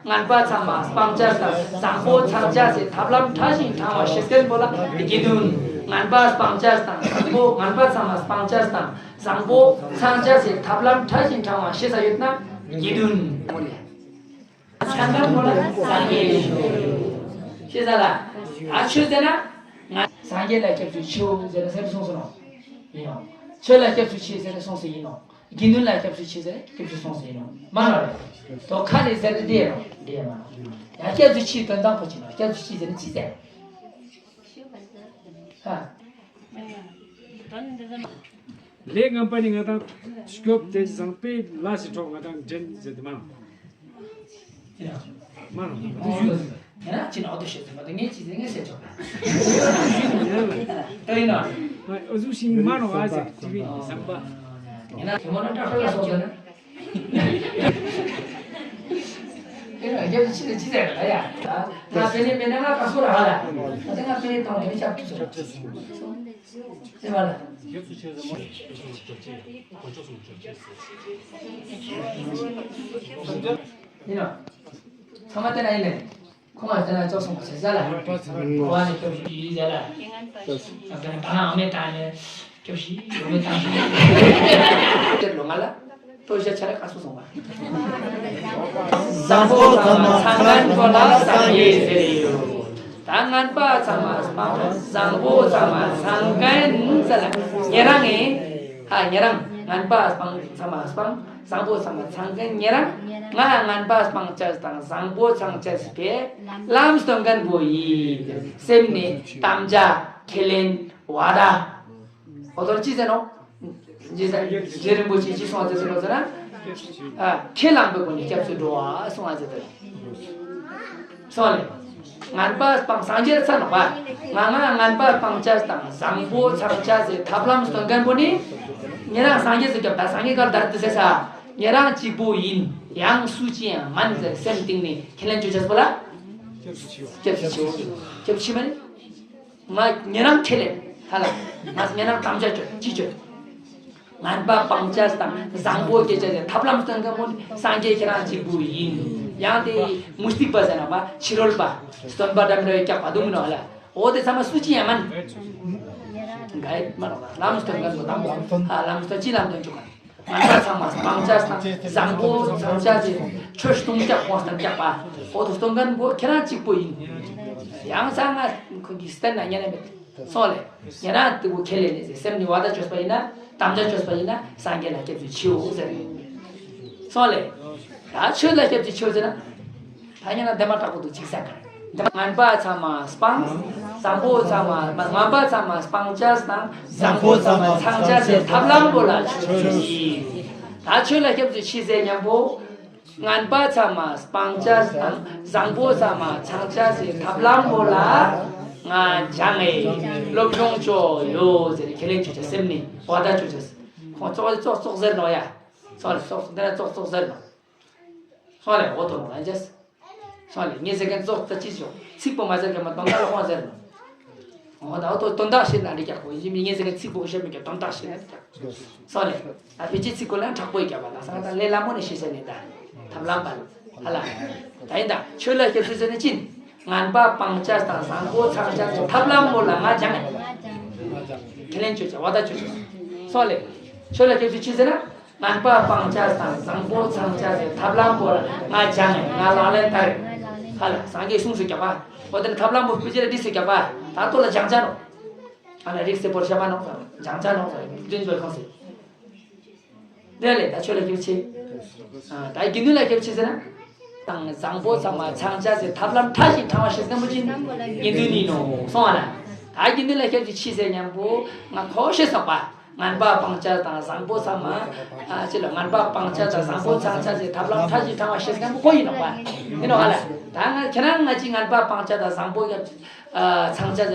ངན་པ་ཚང་མ་སྤང་བྱ་དང་བཟང་པོ་ཚང་བྱ་ཟེར་ཐབས་ལམ་ཕྲ་ཞིང་ཕྲ་བ་ཤེས་མཁན་པོ་ལ་དགེ་འདུན། ངན་པ་སྤང་བྱ་དང་བཟང་པོ་ངན་པ་ཚང་མ་སྤང་བྱ་དང་བཟང་པོ་ཚང་བྱ་ཟེར་ཐབས་ལམ་ཕྲ་ཞིང་ཕྲ་བ་ཤེས་ས་ཡོད་ན་དགེ་འདུན་མོ་ལེ། ཚང་མ་པོ་ལ་སངས་རྒྱས་ལེ་ཤོད། ཤེས་ས་ལ། ཨ་ཆོས་ཟེར་ན་ང་སངས་རྒྱས་ལ་སྐྱབས་སུ་མཆིའོ་ཟེར་ན་ཟེར་སོང་སོང་ནོ། ཡིན་ནོ། ཆོས་ལ་སྐྱབས་སུ་མཆི་ཟེར་ན་སོང་སོང་ཡིན་ནོ། དགེ་འདུན་ལ་སྐྱབས་སུ་མཆི་ཟེར་སྐྱབས་སུ་སོང་ཟེར་ནོ་མ་ནོ་རེད། དོ་ཁ་ནས་ཟེར་ཏེ་འདི་ཡིན་ནོ་འདི་ཡིན་མ་ནོ། ཡང་སྐྱབས་སུ་མཆིའི་དོན་དག་པོ་ཅི་ནོ་སྐྱབས་སུ་མཆི་ཟེར་ན་ཅི་ཟེར། ཧ། ལས་ངན་པ་ནི་ང་དང་སྐྱོབ་སྟེ་བཟང་པོའི་ལས་ཀྱི་གྲོགས་ང་དང་འདྲེན་ཟེར་ཏེ་མ་ནོ། མ་རུང་། ཡང་ཅི་ན་འོ་དོ་ཤེས་ཟིན་པ་དང་ངས་ཅི་ཟེར་ངས་ཟེར་ཆོག་པ། ལྟ་ཡིན་ན། འུ་ཟུག་ཤིང་མ་རུང་ཨ་ཟེར་དེ་བས་བཟང་པ། ཡིན་ན་དེ་མོ་ན་སྐྲག་སྐྲག་སོང་ཟེར་ན། དེ་ན་རྒྱབ་ཏུ་ཕྱི་ནས་ཅི་ཟེར་ལ་ཡ། ད་ང་དཔེ་ནས་མེད་ན་ང་ཀ་སོ་ར་ཧ་ལ། ད་དེ་ང་དཔེ་ནས་བཏང་དེ་ནས་ཤག་ཐུབ་སོང་། ཨེ་མ་ལ། ཡིན་ནོ། ཚང་མ་བལྟས་ན་ཡིན་ནས། ཁོང་ལ་བལྟས་ན་ཅོག་སོང་བ་ཟེར་ཟ་ལ། གོ་བ་ནས་སྐྱོབ་ཤིག་ཡིན་ཟེར་ལ། ད་ནང་ཨ་མས་བཏང་ནས་སྐྱོབ་ཤིག་ཡོད་མེད་བཏང་ཤིག་དེར་ལོ་ང་ལ། ལྟོ་ཤ་ཆ་ར་ཀ་སོ་སོང་བ། བཟང་པོ་ཚང་མ་ཚང་མཁན་པོ་ལ་སངས་རྒྱས་ཟེར་ཡོད། ད་ངན་པ་ཚང་མ་སྤང་། བཟང་པོ་ཚང་མ་ཚང་མཁན་ཟེར་ལ། ཉེ་རང་ངས། ཧ་ཉེ་རང་ངན་པ་སྤང་ཚང་མ་སྤང་། བཟང་པོ་ཚང་མ་ཚང་མཁན་ཉེ་རང་། ང་ངན་པ་སྤང་བྱ་དང་བཟང་པོ་ཚང་བྱ་ཟེར་བའི་ལམ་སྟོན་མཁན་པོ་ཡིན། སེམས་ནི་དམ་བཅའ་ཁས་ལེན་བ་ད། འོ་དོར་ཅི་ཟེར་ནོ། རྗེ་རིན་པོ་ཆེ་ཅི་གསུངས་ཟེར་ཟེར་ལོ་ཟེར་ན། ཁས་བླངས་པའི་སྒོ་ནས་སྐྱབས་སུ་འགྲོ་བ་གསུངས་ཟེར་དོ། སོང་ལེ། ངན་པ་སྤང་སངས་རྒྱས་ཚར་ནོག་པ། ང་ང་ངན་པ་སྤང་བྱ་དང་བཟང་པོ་ཚང་བྱ་ཟེར་ཐབས་ལམ་སྟོན་མཁན་པོ་ནི། ཉེ་རང་སངས་རྒྱས་སུ་སྐྱབས་དང་སངས་རྒྱས་ཀར་དར་དུ་ཟེར་ས། ཉེ་རང་གཅིག་པུ་ཡིན། ཡང་སུ་ཅི་ཡང་མན་ཟེར་སེམས་གཏིང་ནས་ཁས་ལེན་བཅོལ་བྱས་པོ་ལ། སྐྱབས་སུ་མཆིའོ། སྐྱབས་སུ་མཆི་མ་ནི། ང་ཉེ་རང་ཁས་ལེན་ཧ་ལ། ང་ཉེ་རང་དམ་བཅའ་བཅོལ་ཅི་བཅོལ། ངན་པ་སྤང་བྱ་དང་བཟང་པོ་སྐྱེ་བྱ་ཟེར་ཐབས་ལམ་སྟོན་མཁན་པོ་ནི་སངས་རྒྱས་ཁྱེད་རང་གཅིག་པུ་ཡིན། ཡང་དེ་མུ་སྟེགས་པ་ཟེར་ན་པ་ཕྱི་རོལ་པ་སྟོན་པ་འདྲ་མི་འདྲ་ཡོད་ཀྱག་པ་འདུག་མི་ནོ་ཧ་ལ། འོ་དེ་ཚང་མ་སུ་ཅི་ཡང་མན། ག་ཡེ་མ་ནོ་ལམ་སྟོན་མཁན་པོ་དང་པོ་ཧ་ལམ་སྟོན་ཅི་ལམ་སྟོན་བཅུག་ག་ངན་པ་ཚང་མ་སྤང་བྱ་དང་བཟང་པོ་ཚང་བྱ་ཟེར་ཆོས་སྟོང་རྐྱང་ཁོང་སྟོན་རྐྱང་པ། འོ་དེ་སྟོན་མཁན་པོ་ཁྱེད་རང་གཅིག་པོ་ཡིན། ཡང་ས་ང་ཁོ་གི་སྟན་ན་ཉན་ན་མེད། སོང་ལེ། ཉན་ན་དེ་བོ་ཁས་ལེན་ནས་ཟེར་སེམས་ནི་བ་ད་བཅོས་པ་ཡིན་ན་དམ་བཅའ་བཅོས་པ་ཡིན་ན་སངས་རྒྱས་ལ་སྐྱབས་སུ་མཆིའོ་ཟེར། སོང་ལེ། ད་ཆོས་ལ་སྐྱབས་སུ་མཆིའོ་ཟེར་ན། ད་ཉན་ན་འདི་མ་དྲག་པོ་འདུག་ཅིག་ས་ག་ངན་པ་ཚང་མ་སྤང་། བཟང་པོ་ཚང་མ་ངན་པ་ཚང་མ་སྤང་བྱ་དང་བཟང་པོ་ཚང་མ་ཚང་བྱ་ཟེར་ཐབས་ལམ་པོ་ལ་ཆོས་ཡིན། ད་ཆོས་ལ་སྐྱབས་སུ་མཆི་ཟེར་མཉམ་པོ། ངན་པ་ཚང་མ་སྤང་བྱ་དང་བཟང་པོ་ཚང་མ་ཚང་བྱ་ཟེར་ཐབས་ལམ་པོ་ལ་ང་སྦྱངས་ངེ་སློབ་སྦྱོང་བྱོས་ཡོད་ཟེར་ཁས་ལེན་བཅོལ་བྱས་སེམས་ནི་བ་ད་བཅོལ་བྱས། ཁོང་ཙོག་ཙོག་ཙོག་ཟེར་ནོ་ཡ། ཙོག་ཙོག་འདི་ན་ཙོག་ཙོག་ཟེར་ནོ། སོང་ལེ། འོ་དོ་ལ་ཅེས། སོང་ལེ། ངས་ཟེར་མཁན་ཙོགས་ད་ཅི་ཞོག་ཚིག་པོ་མ་ཟེར་མཁན་མ་དོན་དག་ལ་ཁོང་ཟེར་ནོ། འོ་ད་འོ་དོ་དོན་དག་ཤེས་ན་འགྲིག་ཀྱག་གོ། ཡིན་མིན་ངས་ཟེར་མཁན་ཚིག་པོ་བཤད་མི་ཀྱག་དོན་དག་ཤེས་ན་འགྲིག་ཀྱག་སོང་ལེ། ད་ཕལ་ཆེར་ཚིག་གོ་ལ་དྲག་པོ་ཡི་ཀྱག་པ་ལ་སང་ད་ལས་སླ་མོ་ནས་ཤེས་ཟེར་ནས་ད་ཐབས་ལམ་པ་ལ་ཧ་ལ། ད་ཡིན་ད་ཆོས་ལ་སྐྱབས་སུ་ཟེར་ནས་ཅི་ཡིན། ངན་པ་སྤང་བྱ་དང་བཟང་པོ་ཚང་བྱ་ཟེར་ཐབས་ལམ་པོ་ལ་ང་སྦྱང་ངེ། ཁས་ལེན་བྱོས་བྱ་བ་ད་བྱོས་བྱོས། སོང་ལེ། ཆོས་ལ་སྐྱབས་སུ་མཆི་ཟེར་ན། ངན་པ་སྤང་བྱ་དང་བཟང་པོ་ཚང་བྱ་ཟེར་ཐབས་ལམ་པོ་ལ་ང་སྦྱང་ངེ་ང་ལག་ལེན་བསྟར། ཧ་ལ་སངས་རྒྱས་གསུངས་སུ་རྒྱག་པ། འོ་དེ་ནི་ཐབས་ལམ་པོ་སྤུ་ཅེ་ལ་བྲིས་སུ་རྒྱག་པ། ད་ལྟོ་ལ་སྦྱང་བྱ་ནོ། ཨ་ལ་རིགས་སེ་པོར་ཤ་མ་ནོ། སྦྱང་བྱ་ནོ། བདུན་པའི་ཁོངས་སུ། དེ་ལས་ད་ཆོས་ལ་སྐྱབས་སུ་མཆི། ཨ་ད་དགེ་འདུན་ལ་སྐྱབས་སུ་མཆི་ཟེར་ན། དང་བཟང་པོ་ཚང་མ་ཚང་བྱ་ཟེར་ཐབས་ལམ་ཕྲ་ཞིང་ཕྲ་བ་ཤེས་ཟེར་མཁན་པོ་ཅི་ཡིན། དགེ་འདུན་ཡིན་ནོ་གསུངས་པ་ལ། ད་དགེ་འདུན་ལ་སྐྱབས་སུ་མཆི་ཟེར་མཁན་པོ་ང་ཁོ་ཤེས་སོང་པ། ངན་པ་སྤང་བྱ་དང་བཟང་པོ་ཚང་མ། ཨ་ཅི་ལ་ངན་པ་སྤང་བྱ་དང་བཟང་པོ་ཚང་བྱ་ཟེར་ཐབས་ལམ་ཕྲ་ཞིང་ཕྲ་བ་ཤེས་མཁན་པོ་ཁོ་ཡིན་ནོ་པ། ཡིན་ནོ་ཧ་ལ། ད་ང་ཁྱེད་རང་ང་ཅི་ངན་པ་སྤང་བྱ་དང་བཟང་པོ་ཡ། ཨ་ཚང་བྱ་ཟེར།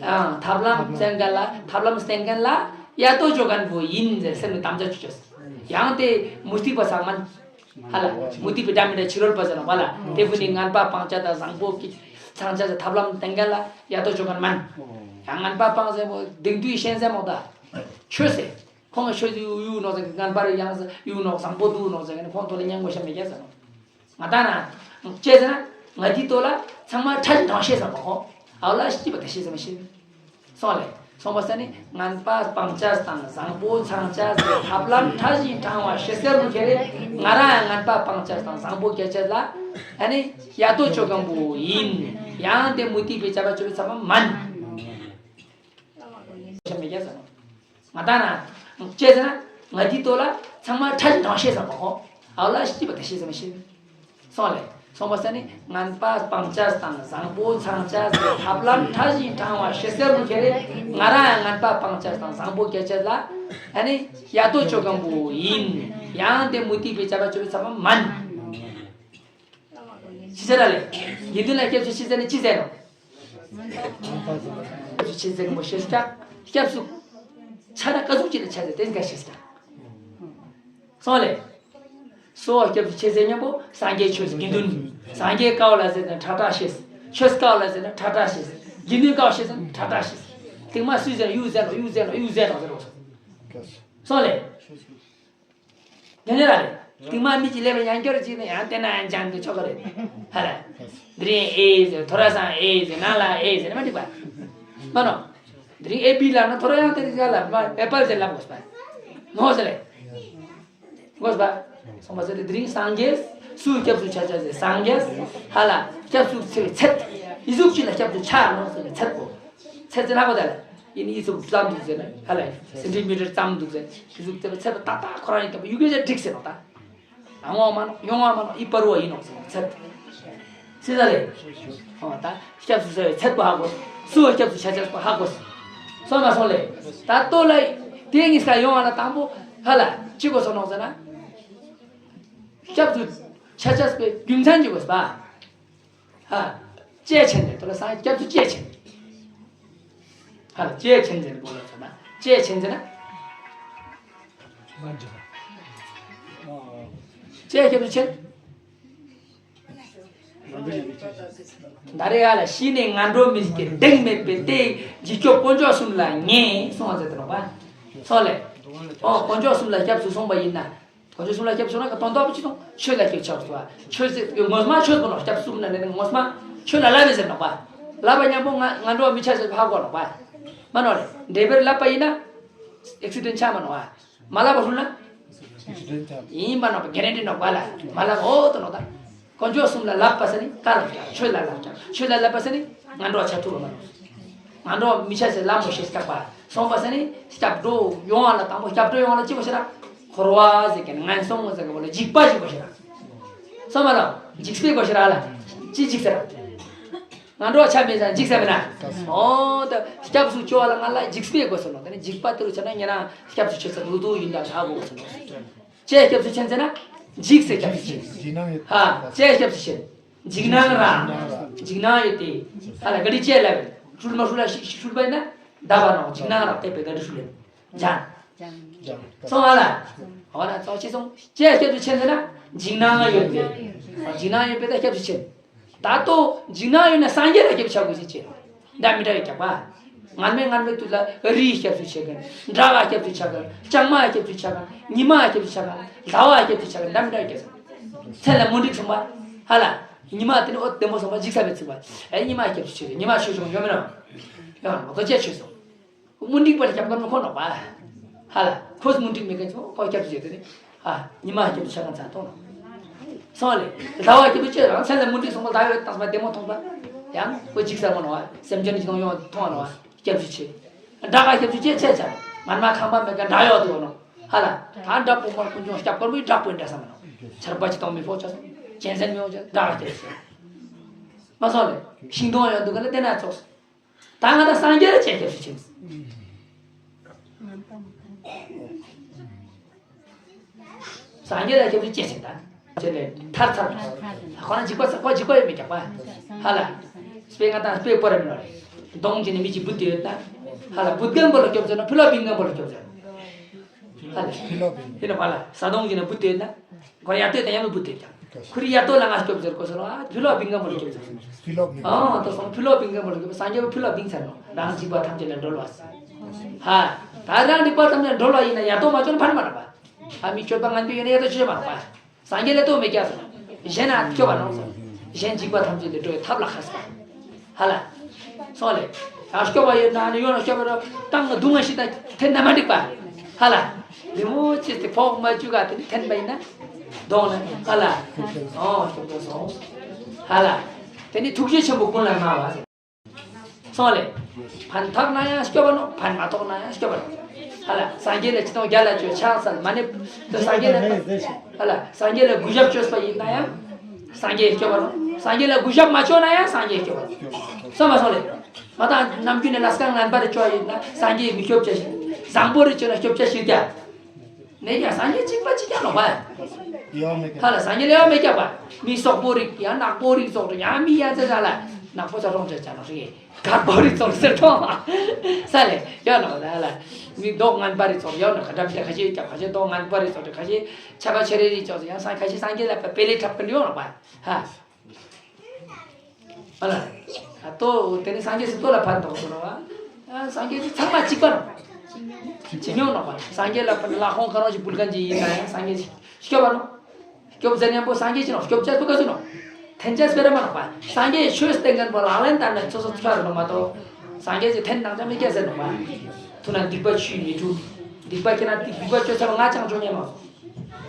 ཨ་ཐབས་ལམ་བསྟན་མཁན་ལ་ཐབས་ལམ་བསྟན་མཁན་ལ་ཡ་ཏོ་ཅོ་མཁན་པོ་ཡིན་ཟེར་སེམས་ནས་དམ་བཅའ་བཅུག་ཅོས། ཡང་དེ་མུ་སྟེགས་པ་ཚང་མ། ཧ་ལ། མུ་སྟེགས་པའི་སྒྲ་མི་སྒྲ་ཕྱི་རོལ་པ་ཟེར་ནོ་པ་ལ། དེ་ཕུ་ནི་ངན་པ་སྤང་བྱ་དང་བཟང་པོ་གི་ཚང་བྱ་ཟེར་ཐབས་ལམ་བསྟན་མཁན་ལ་ཡ་ཏོ་ཅོ་མཁན་མན། ཡང་ངན་པ་སྤང་ཟེར་མོ་སྡིག་འདུས་ཞེན་ཟེར་མོ་ད། ཆོས་ཟེར། ཁོང་གི་ཆོས་ཡུ་ཡུ་ནོ་ཟེར་ངན་པར་ཡང་ཟེར་ཡུ་ནོ་བཟང་པོ་འདུག་ནོ་ཟེར་ཁོང་ཐོག་ལ་སྙན་ངོ་ཤ་མེད་ཀྱ་ཟེར་ནོ། ང་ད་ན། ཅེས་ཟེར་ན། ང་འདི་ལྟོ་ལ་ཚང་མ་ཁྲ་ཞིག་དྲང་ཤེས་ཟེར་མ་ཧོ། ཨའོ་ལ་ཤི་པ་ད་ཤེས་ཟེར་མ་ཤེས། སོང་ལེ། སོང་པ་ས་ནི་ངན་པ་སྤང་བྱ་དང་བཟང་པོ་ཚང་བྱ་ཟེར་ཐབས་ལམ་ཕྲ་ཞིང་ཕྲ་བ་ཤེས་ཟེར་མོ་ཁྱེར་རེ། ང་རང་ཡང་ངན་པ་སྤང་བྱ་དང་བཟང་པོ་སྐྱེ་བྱ་ལ། ཨ་ནི་ཡ་ཏོ་ཅོ་མཁན་པོ་ཡིན། ཡང་དེ་མུ་སྟེགས་པའི་བྱ་བ་ཅོ་བའི་ཚང་མ་མན། ཤ་མེད་ཀྱ་ཟེར་ནོ། ང་ད་ན། ཅེས་ཟེར་ན། ང་འདི་ལྟོ་ལ་ཚང་མ་ཁྲ་ཞིག་དྲང་ཤེས་ཟེར་མ་ཧོ། ཨའོ་ལ་ཤི་པ་ད་ཤེས་ཟེར་མ་ཤེས། སོང་ལེ། སོང་པ་ས་ནི་ངན་པ་སྤང་བྱ་དང་བཟང་པོ་ཚང་བྱ་ཟེར་ཐབས་ལམ་ཕྲ་ཞིང་ཕྲ་བ་ཤེས་ཟེར་མོ་ཁྱེར་རེ། ང་རང་ཡང་ངན་པ་སྤང་བྱ་དང་བཟང་པོ་སྐྱེ་བྱ་ལ། ཨ་ནི་ཡ་ཏོ་ཅོ་མཁན་པོ་ཡིན། ཡང་དེ་མུ་སྟེགས་པའི་བྱ་བ་ཅོ་བའི་ཚང་མ་མན། ཤི་ཟེར་ར་ལེ། དགེ་འདུན་ལ་སྐྱབས་སུ་མཆི་ཟེར་ནས་ཅི་ཟེར་ནོ། སྐྱབས་སུ་མཆི་ཟེར་མོ་ཤེས་ཀྱ། སྐྱབས་སུ་ཆ་ན་ཀ་ཟུག་ཅིག་ལ་ཆ་ཟེར་དེ་འགའ་ཤེས་ཀྱ། སོང་ལེ། སོ་སྐྱབས་སུ་མཆི་ཟེར་མཁན་པོ་སངས་རྒྱས་ཆོས་དགེ་འདུན། སངས་རྒྱས་ཀའོ་ལ་ཟེར་ན་ཁྲ་ཁྲ་ཤེས། ཆོས་ཀའོ་ལ་ཟེར་ན་ཁྲ་ཁྲ་ཤེས། དགེ་འདུན་ཀའོ་ཤེས་ཟེར་ན་ཁྲ་ཁྲ་ཤེས། དེང་མ་སུས་ཟེར་ན་ཡུ་ཟེར་ནོ་ཡུ་ཟེར་ནོ་ཡུ་ཟེར་ནོ་ཟེར་རོ། སོང་ལེ། ཉན་ཉན་ར་རེད། དེང་མ་མི་གཅིག་ལས་པ་ཡང་སྐྱོར་གཅིག་ནས་ཡང་བསྟན་ན་ཡང་སྦྱང་དུ་ཆོག་གི་རེད། ཧ་ལ། འདི་རིང་ཨེ་ཟེར་ཐོ་ར་སང་ཨེ་ཟེར་ནང་ལ་ཨེ་ཟེར་ན་མ་འགྲིག་པ། མ་ནོ། འདི་རིང་ཨེ་བི་ལབ་ན་ཐོ་ར་ཡང་དེ་རིང་ལ་མ་ཨེ་པལ་ཟེར་ལབ་དགོས་པ། མོ་ཟེར་རེད། དགོས་པ། སོང་པ་ཟེར་དེ་འདི་རིང་སངས་རྒྱས་སུ་སྐྱབས་སུ་ཆ་ཆ་ཟེར་སངས་རྒྱས་ཧ་ལ་སྐྱབས་སུ་ཆེ་བའི་ཚད། ཡི་ཟུག་ཅིག་ལ་སྐྱབས་སུ་ཆ་ནོ་ཟེར་བའི་ཚད་པོ། ཚད་ཚད་ལྷག་པ་དང་། ཡིན་ཡིད་ཚུགས་ཙམ་འདུག་ཟེར་ན་ཧ་ལ་སེན་ཊི་མི་ཊར་ཙམ་འདུག་ཟེར་ཡིད་ཚུགས་ཚད་པ་ཚད་པ་ཏག་ཏག་ཁོ་རང་ཡིན་སྟབས་ཡུ་གེ་ཅག་འགྲིག་ཟེར་ནོ་ད། ཨ་ངོ་མ་ནོ་ཡོང་བ་མ་ནོ་ཨི་པར་བ་ཡིན་ནོ་ཟེར་ཚད། ཚེ་ས་ལེ། ཨོ་ད་སྐྱབས་སུ་ཟེར་བའི་ཚད་པོ་ཧ་གོ། སུ་བ་སྐྱབས་སུ་ཆ་ཆ་པོ་ཧ་གོ། སོང་མ་སོང་ལེ། ད་ལྟོ་ལ་དེ་ངི་ས་ཡོང་བ་ལ་དང་པོ་ཧ་ལ་ཅི་གོ་སོ་ནོ་ཟེར་ན། སྐྱབས་སུ་ཆ་ཆ་པའི་རྒྱུ་མཚན་ཅི་གོ་ཟེར་བ། ཧ། བཅས་ཆེན་ཟེར་དོ་ལ་སངས་སྐྱབས་སུ་བཅས་ཆེན། ཧ་ལ་བཅས་ཆེན་ཟེར་གོ་ལ་ཟེར་ན་བཅས་ཆེན་ཟེར་ན། བཅས་སྐྱབས་སུ་ཆེན། ད་རེས་ཡ་ལ་ཤི་ནས་ངན་འགྲོ་མི་སྐྱེ་གདེང་མེད་པའི་ལྟས་འཇིགས་སྐྱོབ་དཀོན་མཆོག་གསུམ་ལ་ངེས་སོང་ཟེར་དོ་ལ་བ། སོང་ལེ། ཨོ་དཀོན་མཆོག་གསུམ་ལ་སྐྱབས་སུ་སོང་བ་ཡིན་ན། དཀོན་མཆོག་གསུམ་ལ་སྐྱབས་སུ་ན་ག་དོན་དག་པོ་ཅི་དང་ཆོས་ལ་སྐྱབས་ཆགས་སོ། ཆོས་ཟེར་ངོ་མ་ཆོས་པོ་ནོ་སྐྱབས་སུ་ན་ནི་ངོ་མ་ཆོས་ལ་ལབ་མི་ཟེར་ནོ་པ། ལབ་པ་མཉམ་པོ་ང་ང་འགྲོ་མི་ཆ་ཟེར་ཧ་གོ་ནོ་པ། མ་ནོ་རེ་འདྲེ་བེར་ལབ་པ་ཡིན་ན། ཨེག་སི་ཌེན་ཆགས་མ་ནོ་ཨ། མ་ལབ་པ་ཧུ་ན། ཡིན་པ་ནོ་པ་གེ་རན་ཊི་ནོ་པ་ལ་མ་ལབ་ཨོ་ཏོ་ནོ་ད། དཀོན་མཆོག་གསུམ་ལ་ལབ་པ་ཟེར་ནི་ཀ་ལབ་ཀྱང་ཆོས་ལ་ལབ་ཀྱང་ཆོས་ལ་ལབ་པ་ཟེར་ནི་ང་འགྲོ་ཆ་ཐུབ་པ་མ་ནོ། ང་འགྲོ་མི་ཆ་ཟེར་ལམ་མོ་ཤེས་སྐྱག་པ་སོང་པ་ཟེར་ནི་སྐྱབས་འགྲོ་ཡོང་བ་ལ་དང་པོ་སྐྱབས་འགྲོ་ཡོང་བ་ལ་ཅི་གོ་ཤེས་ར། འཁོར་བ་ཟེར་མཁན་ངན་སོང་ཟེར་མཁན་པོ་ལ་འཇིགས་པ་ཞིག་གོ་ཤེས་ར། སོང་མ་ལ་འཇིགས་པའི་གོ་ཤེས་ར་ལ་ཅི་འཇིགས་ཟེར་ར། ང་འགྲོ་ཆ་མེད་ས་འཇིགས་ཟེར་མེད་ན། ཨོ་ད་སྐྱབས་སུ་ཆོ་བ་ལ་ང་ལ་འཇིགས་པའི་གོ་ཟེར་ནོ་དེ་ནི་འཇིགས་པ་དེ་རུ་ཆ་ན་ཉེ་རང་སྐྱབས་སུ་ཆོ་ས་ལུགས་དུ་ཡིན་ད་ཧ་གོ་གོ་ཟེར་ནོ། ཅེས་སྐྱབས་སུ་མཆི་ཟེར་ན། འཇིགས་སེ་སྐྱབས་སུ་མཆི། ཧ། ཅེས་སྐྱབས་སུ་མཆི། འཇིགས་སྣང་ར། འཇིགས་སྣང་ཡོད་དེ། ཧ་ལ་ག་དི་ཅེས་ལབ་པས། ཧྲུལ་མ་ཧྲུལ་ལ་ཤི་ཤི་ཧྲུལ་པ་ཡིན་ན། ད་བ་ནོ་འཇིགས་སྣང་ར་བལྟས་པས་ག་དི་ཧྲུལ་ཡོད། འཇང་། སོང་ཨ་ལ། འོ་ན་ཙོག་ཅི་སོང་། ཅེས་སྐྱབས་སུ་མཆི་ཟེར་ན། འཇིགས་སྣང་ཡོད་དེ། འཇིགས་སྣང་ཡོད་པའི་ད་སྐྱབས་སུ་མཆི། ད་ལྟོ་འཇིགས་སྣང་ཡོད་ན་སངས་རྒྱས་ལ་སྐྱབས་སུ་ཆ་དགོས་ཞེས་བྱས། འདྲ་མི་འདྲ་ཡོད་ཀྱག་པ། ངར་མའི་ངར་མའི་དུས་ལ་རི་ཡི་སྐྱབས་སུ་མཆི་གི། བྲག་ག་སྐྱབས་སུ་མཆི་གི། ལྕང་མ་ལ་སྐྱབས་སུ་མཆི་གི། ཉི་མ་ལ་སྐྱབས་སུ་མཆི་གི། ཟླ་བ་ལ་སྐྱབས་སུ་མཆི་གི། འདྲ་མི་འདྲ་ཡོད་ཀྱག་ས། མཚན་ལ་མུ་འགྲིག་སོང་པ། ཧ་ལ། ཉི་མ་དེ་ནི་འོ་བདེ་མོ་སོང་པ་འཇིགས་ས་མེད་ཚིག་པ། ཨེ་ཉི་མ་ལ་སྐྱབས་སུ་མཆི་གི། ཉི་མ་ཆོས་སྐྱོང་ཡོད་མེད་ན། ཡང་མ་གཏོགས་ཅི་ཆོས་སོང་། མུ་འགྲིག་པ་ལ་སྐྱབས་ཁོ་ན་ཁོ་ནོག་པ། ཧ་ལ། ཁོས་མུ་འགྲིག་མེད་མཁན་ཚོ་ཁོ་སྐྱབས་སུ་བྱས་ཏེ་ནི། ཧ། ཉི་མ་སྐྱབས་སུ་ཆ་གང་ཚ་གཏོང་ནོག་སོང་ལེ། ཟླ་བ་སྐྱབས་སུ་བྱས་རང་མཚན་ལ་མུ་འགྲིག་སོང་པ་ཟླ་བས་བཏང་སོང་པ་བདེ་མོ་མཐོང་པ། ཡང་ཁོ་འཇིགས་ས་མོ་ནོག་པ། སེམས་ཅན་གྱི་མཐོང་ཡོང་མཐོང་བ་ནོག་པ། སྐྱབས་སུ་མཆི། བྲག་ག་སྐྱབས་སུ་མཆི་ཆེ་ཆ། ངར་མ་ཁང་པ་མེད་མཁན་བྲག་གཡོག་དེ་བ་ནོག་ཧ་ལ། ད་བྲག་ཕུག་མར་ཀུན་འབྱུང་སྐྱབས་དཀར་པོའི་བྲག་ཕུག་འདྲ་ས་མ་ནོག་ཆར་པ་ཅི་གཏོང་མི་ཕོག་ཆ་སོང་། གཅན་གཟན་མི་ཡོང་ཆ་བྲག་ག་སྐྱབས་སུ་མཆི། མ་སོང་ལེ། ཤིང་སྡོང་ཡོད་འདུག་ག་ལ་དེ་ན་ཙོགས། ད་ང་དང་སངས་རྒྱས་ལ་ཅི་སྐྱབས་སུ་མཆི། སངས་རྒྱས་ལ་སྐྱབས་སུ་མཆི་ཟེར་ད། ཅི་ལས་ཐར་ཚར། ཁོ་རང་འཇིགས་པ་ས་ཁོ་འཇིགས་པ་ཡོད་མེད་ཀྱག་པ། ཧ་ལ། དཔེ་ང་དང་དཔེ་པོ་ར་མི་ནོར་རེད། གདོང་གི་ནི་མི་གཅིག་བུད་དེ་ཡོད་ད། ཧ་ལ་བུད་མཁན་པོ་ལ་སྐྱོབ་ཟེར་ན་ཕི་ལོག་བིང་མཁན་པོ་ལ་སྐྱོབ་ཟེར། ཧ་ལ། ཕི་ལོག་བིང་། ཕི་ལོག་ཧ་ལ་ས་དོང་གི་ནི་བུད་དེ་ཡོད་ད། ཁོ་ཡར་ལྟོས་དང་ཡར་མི་བུད་དེ་ཀྱང་། ཁོ་རི་ཡར་ལྟོས་ལ་ང་སྐྱོབ་ཟེར་གོ་ཟེར་ལ་ཕི་ལོག་བིང་ག་མོ་ལ་སྐྱོབ་ཟེར། ཕི་ལོག་མི་ཨང་དོ་སོང་ཕི་ལོག་བིང་ག་མོ་ལ་སྐྱོབ་སངས་རྒྱས་པ་ཕི་ལོག་བིང་ཚར་ནོག་རང་འཇིགས་པ་ཐམས་ཅད་ལས་སྒྲོལ་བ། ཧ། ད་རང་འཇིགས་པ་ཐམས་ཅད་སྒྲོལ་བ་ཡིན་ན་ཡར་ལྟོས་མ་བྱོན་ཕན་མ་རེད་པ། ཨ་མི་སྐྱོབ་པ་ངན་པའི་ཡོད་ན་ཡར་ལྟོས་ཆོས་མ་རེད་པ། སངས་རྒྱས་ལ་ལྟོས་མེད་ཀྱང་གཞན་ན་སྐྱོབ་པ་ནོག་སོང་། གཞན་འཇིགས་པ་ཐམས་ཅད་ལས་སྒྲོལ་བའི་ཐབས་ལ་མཁས་པ། ཧ་ལ། སོང་ལེ། ཡང་སྐྱོབ་པ་ཡོད་ན་ནི་ཡོད་ན་སྐྱོབ་པ་རོ་བཏང་ང་སྡུག་བསྔལ་ཞིག་དང་འཐེན་ན་མ་འགྲིག་པ། ཧ་ལ། ལི་མོ་ཅི་སྟེ་ཕོག་མ་བཅུག་ག་དེ་ནི་འཐེན་པ་ཡིན་ན། གདོང་ན་ཧ་ལ། ཨོ་སྐྱོབ་པ་སོང་། ཧ་ལ། དེ་ནི་ཐུགས་རྗེ་ཆེན་པོ་ཀུན་ལ་མངའ་བ། སོང་ལེ། ཕན་ཐོགས་ན་ཡང་སྐྱོབ་པ་ནོག་ཕན་མ་ཐོགས་ན་ཡང་སྐྱོབ་པ་ནོག་ཧ་ལ་སངས་རྒྱས་ལ་ཅི་དང་རྒྱ་ལ་ཅོ་ཆང་སལ་མ་ནི་དུ་སངས་རྒྱས་ལ་ཧ་ལ་སངས་རྒྱས་ལ་གུས་ཞབས་ཅོས་པ་ཡིན་ན་ཡང་སངས་རྒྱས་སྐྱོབ་པ་ནོག་སངས་རྒྱས་ལ་གུས་ཞབས་མ་ཅོ་ན་ཡང་སངས་རྒྱས་སྐྱོབ་པ་ནོག་སོང་མ་སོང་ལེ། ང་དང་ནམ་རྒྱུན་ནས་ལ་སྐང་ངན་པ་རེ་ཅོ་ཡིན་ན་སངས་རྒྱས་མི་སྐྱོབ་ཅེས་ཤིག་བཟང་པོ་རེ་ཅོ་ན་སྐྱོབ་ཅེས་ཤིག་ཀྱ། ནས་ཀྱང་སངས་རྒྱས་གཅིག་པ་གཅིག་ཀྱང་ལོག་པ། ཡོད་མེད་ཀྱང་། ཧ་ལ་སངས་རྒྱས་ལ་ཡོད་མེད་ཀྱང་པ། མི་སོག་པོ་རིགས་ཡང་ནག་པོ་རིགས་སོག་རིགས་ཡང་མི་ཡང་ཚེ་ས་ལ་ནག་པོ་ཚ་རོང་ཚེ་ཚ་ནག་རིགས་དཀར་པོ་རིགས་སོག་ཟེར་ཐོང་ས་ལས་ཡོད་ནོག་ད་ལ། མི་མདོག་ངན་པ་རིགས་སོག་ཡོད་ནོག་ཁ་འགྲམ་དེ་ཁ་ཤས་ཀྱང་ཁ་ཤས་མདོག་ངན་པ་རིགས་སོག་ཁ་ཤས་ཆ་པ་ཆ་རེ་རིགས་སོག་ཡང་སངས་ཁ་ཤས་སངས་རྒྱས་ལ་པ་པེ་ལེ་འཁྲབ་ཀྱི་ཡོད་ནོག་པ། ཧ། ཨ་ལ། ཨ་ཏོ་དེ་ནི་སངས་རྒྱས་སུ་ཏོ་ལ་ཕན་ཐོགས་སུ་རོ་བ། ཨ་སངས་རྒྱས་ཀྱི་ཚང་མ་གཅིག་པ་རོ། ཇི་སྙོམས་ནོག་པ། སངས་རྒྱས་ལ་ཕན་ལ་ཁོང་ག་རོ་ཞིག་བུལ་མཁན་ཅིག་ཡིན་ན་ཡང་སངས་རྒྱས་སྐྱོབ་པ་ནོག་སྐྱོབ་ཟེར་མཉམ་པོ་སངས་རྒྱས་ཀྱི་ནོག་སྐྱོབ་ཅེས་པོ་ག་ཚོད་ནོག་འཐེན་ཅེས་པེ་ར་མ་ནོག་པ། སངས་རྒྱས་ཆོས་བསྟན་མཁན་པོ་ལག་ལེན་བསྟར་ནས་ཚོ་ཚོ་ཚོ་རོ་མ་གཏོགས། སངས་རྒྱས་ཀྱི་འཐེན་ནང་ཅང་མི་སྐྱེ་ཟེར་ནོག་པ། ཐུགས་ན་སྡིག་པ་ཆུས་མི་འཁྲུ། སྡིག་པ་ཁྱེད་རང་སྡིག་པ་ཅོ་ཚར་བ་ང་ཅང་ཅོ་ཉན་མ་སོང་།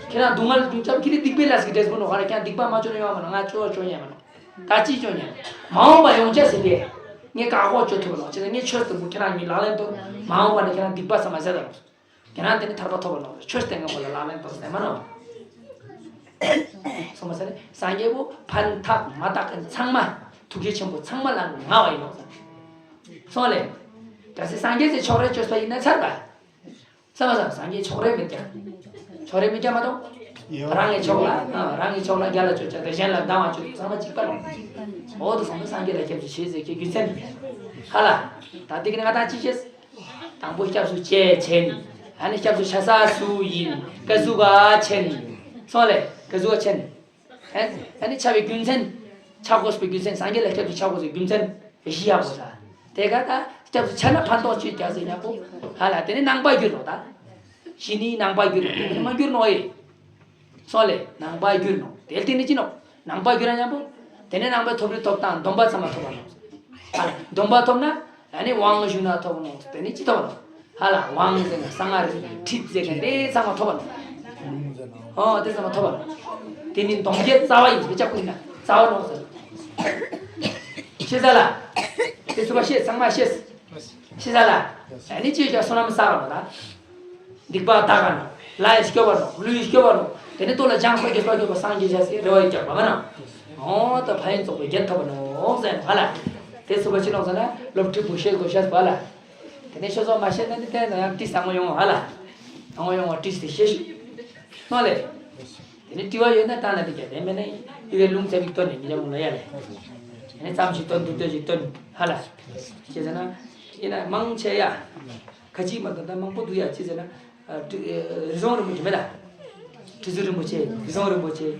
ཁྱེད་རང་སྡུག་བསྔལ་འདུག་ཙམ་ཁྱེད་ནི་སྡིག་པའི་ལས་ཀྱི་འབྲས་བུ་ནོག་ཧ་ལ་ཁྱེད་རང་སྡིག་པ་མ་ཅོ་ན་ཡོང་བ་མ་ནོག་ང་ཅོ་ཅོ་ཉན་མ་ནོག་ད་ཅི་ཅོ་ཉན། མ་འོངས་པ་ཡོང་ཆ་ཟིན་པས། ངས་བཀག་འགོག་ཅོ་ཐུབ་ལོ་ཅི་ལ་ངས་ཆོས་དུ་མུ་ཁྱེད་རང་མི་ལག་ལེན་དུ་མ་འོངས་པ་ནི་ཁྱེད་རང་སྡིག་པ་ས་མ་ཟད་དང་། ཁྱེད་རང་དེ་ནི་ཐར་པ་ཐོབ་པ་ནོག་ཆོས་བསྟན་ངན་པ་ལ་ལག་ལེན་དུ་ཟད་མ་ནོག་སོང་མ་ཟད་ནི་སངས་རྒྱས་པོ་ཕན་ཐག་མ་ཐག་གི་ཚང་མ་ཐུགས་རྗེ་ཆེན་པོ་ཚང་མ་ལ་མངའ་བ་ཡིན་ནོག་སོང་ལེ། གལ་སྲིད་སངས་རྒྱས་ཀྱི་ཕྱོགས་རེ་བཅོས་པ་ཡིན་ན་ཚར་བ། ས་མ་ས་སངས་རྒྱས་ཕྱོགས་རེ་མི་རྒྱ། ཕྱོགས་རེ་མི་རྒྱ་མ་གཏོགས། ཡོད། རང་གི་ཕྱོགས་ལ་ཨ་རང་གི་ཕྱོགས་ལ་རྒྱ་ལ་བཅོས་བྱ་དང་གཞན་ལ་སྡང་བ་བཅོས་ཚང་མ་གཅིག་པ་རེད། འོ་དུ་སོང་ན་སངས་རྒྱས་ལ་སྐྱབས་སུ་མཆི་ཟེར་གྱི་རྒྱུ་མཚན། ཧ་ལ། ད་དེ་གི་ནི་ང་དང་ཅི་བྱེད། དང་པོ་སྐྱབས་སུ་བཅས་ཆེན། ཨ་ནི་སྐྱབས་སུ་ཆ་ས་སུ་ཡིན་ཀ་ཟུག་ག་ཆེན། སོང་ལེ་ཀ་ཟུག་ག་ཆེན། ཨ་ནི་ཆ་བའི་རྒྱུ་མཚན། ཆ་དགོས་པའི་རྒྱུ་མཚན་སངས་རྒྱས་ལ་སྐྱབས་སུ་ཆ་དགོས་པའི་རྒྱུ་མཚན། བཞི་ཡག་པོ་ས། དེ་ག་ད་སྐྱབས་སུ་ཆ་ན་ཕན་ཐོགས་ཆོས་རྒྱག་ཟེར་ཉག་པོ། ཧ་ལ་དེ་ནི་ནང་པ་རྒྱུ་ནོག་ད། བཞི་ནི་ནང་པ་རྒྱུ་ནོག་དེ་ནི་མ་རྒྱུ་ནོག་ཨེ། སོང་ལེ་ནང་པ་རྒྱུ་ནོག་དེ་དེ་ནི་ཅི་ནོག་ནང་པ་རྒྱུ་ན་ཉག་པོ། དེ་ནི་ནང་པའི་ཐོབ་རིག་ཐོབ་དང་སྡོམ་པ་ཚང་མ་ཐོབ་པ་ནོག་ཧ་ལ་སྡོམ་པ་ཐོབ་ན། ཨ་ནི་དབང་ཞུ་ན་ཐོབ་ནོག་དེ་ནི་ཅི་ཐོབ་ནོག་ཧ་ལ་དབང་ཟེར་ན་གསང་སྔགས་རེད། ཁྲིད་ཟེར་ན་དེ་ཚང་མ་ཐོབ་པ་ནོག་ཨོ་དེ་ཚང་མ་ཐོབ་པ་ནོག་དེ་ནི་སྡོམ་རྒྱལ་རྩ་བ་ཡིན་ཟེར་ཅག་ཀུན་ན་རྩ་བ་ནོག་ཟེར། ཤེས་ས་ལ། དེ་ཚུགས་པ་ཤེས་ཚང་མ་ཤེས། ཤེས་ས་ལ། ཨ་ནི་ཅི་ཡོད་ཀྱང་བསོད་ནམས་བསགས་པ་ནོག་ད། སྡིག་པ་དག་ག་ནོག་ལྷ་ཡི་སྐྱོབ་པ་ནོག་ཀླུ་ཡི་སྐྱོབ་པ་ནོག་དེ་ནི་ལྟོ་ལ་སྦྱངས་སོ་རྒྱས་པ་སྐྱོབ་པ་སངས་རྒྱས་བྱ་སའི་རེ་བ་ཡི་རྒྱག་པ་མ་ནོག་ཨོ་ད་ཕ་ཡིན་ཚོགས་པའི་རྒྱན་ཐོབ་པ་ནོག་ཟེར་ནོག་ཧ་ལ། དེ་ཚུགས་པ་ཅི་ནོག་ཟེར་ན་སློབ་ཁྲིད་པོ་ཤེས་དགོས་ཤེས་པ་ལ། དེ་ནས་ཤོ་སོགས་མ་ཤེས་ན་ནི་བལྟས་ན་ཡང་ཏི་བཟང་མོ་ཡོང་ཧ་ལ། བཟང་མོ་ཡོང་བ་ཏི་དེ་ཤེས་ཤིག་ནོ་ལེ། དེ་ནས་དྲི་བ་ཡོད་ན་བཏང་ན་དེ་རྒྱ་དེ་མེད་ན་ཡི་གེ་ལུང་ཚད་ཅིག་བཏོན་ནས་མི་འཇམ་ལ་ཡ་ལེ། དེ་ནས་ཙམ་ཞིག་བཏོན་འདུག་ལྟོས་ཞིག་བཏོན་ཧ་ལ། ཅི་ཟེར་ན། ཡིན་ན་མང་ཆེ་ཡ། ཁ་ཅིག་མ་གཏོགས་ད་མང་པོ་འདུག་ཡ་ཅི་ཟེར་ན། ཨ་ཏི་ཨེ་རི་བཟང་རིན་པོ་ཆེ་མེད་ད། ཁྲི་ཟུར་རིན་པོ་ཆེ་རི་བཟང་རིན་པོ་ཆེ།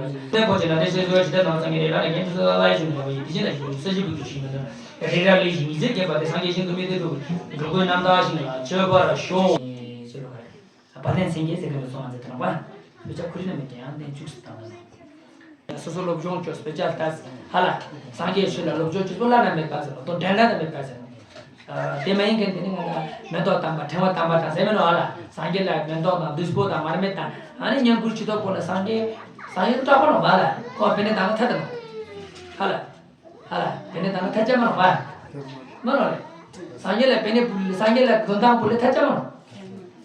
ལ། དེ་ཕོ་ཆེ་ན་དེ་ཤེས་སོ་ཇི་ལྟར་ནང་སངས་རྒྱས་ལ་ལ་ཉན་དུ་ལ་ལ་ཞུ་མ་བའི་དེ་བཞིན་ལ་ཞུ་ས་ཞིག་བུ་དུ་ཞིག་མི་འདུག་རི་ར་ལི་ཞིག་ཉི་ཟེར་བརྒྱད་པ་དེ་སངས་རྒྱས་ཞིང་དུ་མི་དེ་དུ་འགྲོ་ཀུན་རྣམ་དག་ཞིང་ལ་མཆོད་པར་ཤོག་ཟེར་བ་རེད། དཔལ་ལྡན་སེང་གེ་ཟེར་གི་མི་སོང་ང་ཟེར་དེ་ན་པ། དཔེ་ཆ་ཁུ་རི་ན་མེད་ཀྱང་དེ་བཅུག་སུ་བཏང་ན། སོ་སོ་སློབ་སྦྱོང་བཅོས་དཔེ་ཆ་ལྟ་ཧ་ལ། སངས་རྒྱས་ཆོས་ལ་སློབ་སྦྱོང་བཅོས་པོ་བླ་ན་མེད་པ་ཟེར་ལོ་དོ་འགྲན་ན་ད་མེད་པ་ཟེར། དེ་མ་ཡིན་མཁན་དེ་ནི་ང་ལ་མེ་ཏོག་དམ་པ་ཕྲེང་བ་དམ་པ་དང་ཟེར་མེད་ནོ་ཧ་ལ། སངས་རྒྱས་ལ་མེ་ཏོག་དང་བདུག་སྤོས་དང་མར་མེ་དང་ཨ་ནི་བསྙེན་བཀུར་བྱེད་དོ་པོ་ལ་སངས་རྒྱས། སངས་རྒྱས་སྐྲག་པ་ནོ་ཧ་ལ། ཁོ་དཔེ་ནི་དང་ཐ་དང་ཧ་ལ། ཧ་ལ། དེ་ནས་ད་ནི་ཐ་ཆད་མ་རོགས་པ། མ་རོགས་རེད། སངས་རྒྱས་ལ་དཔེ་ནས་བུ་སངས་རྒྱས་ལ་དོན་དང་བུ་ལས་ཐ་ཆད་མ་རོགས།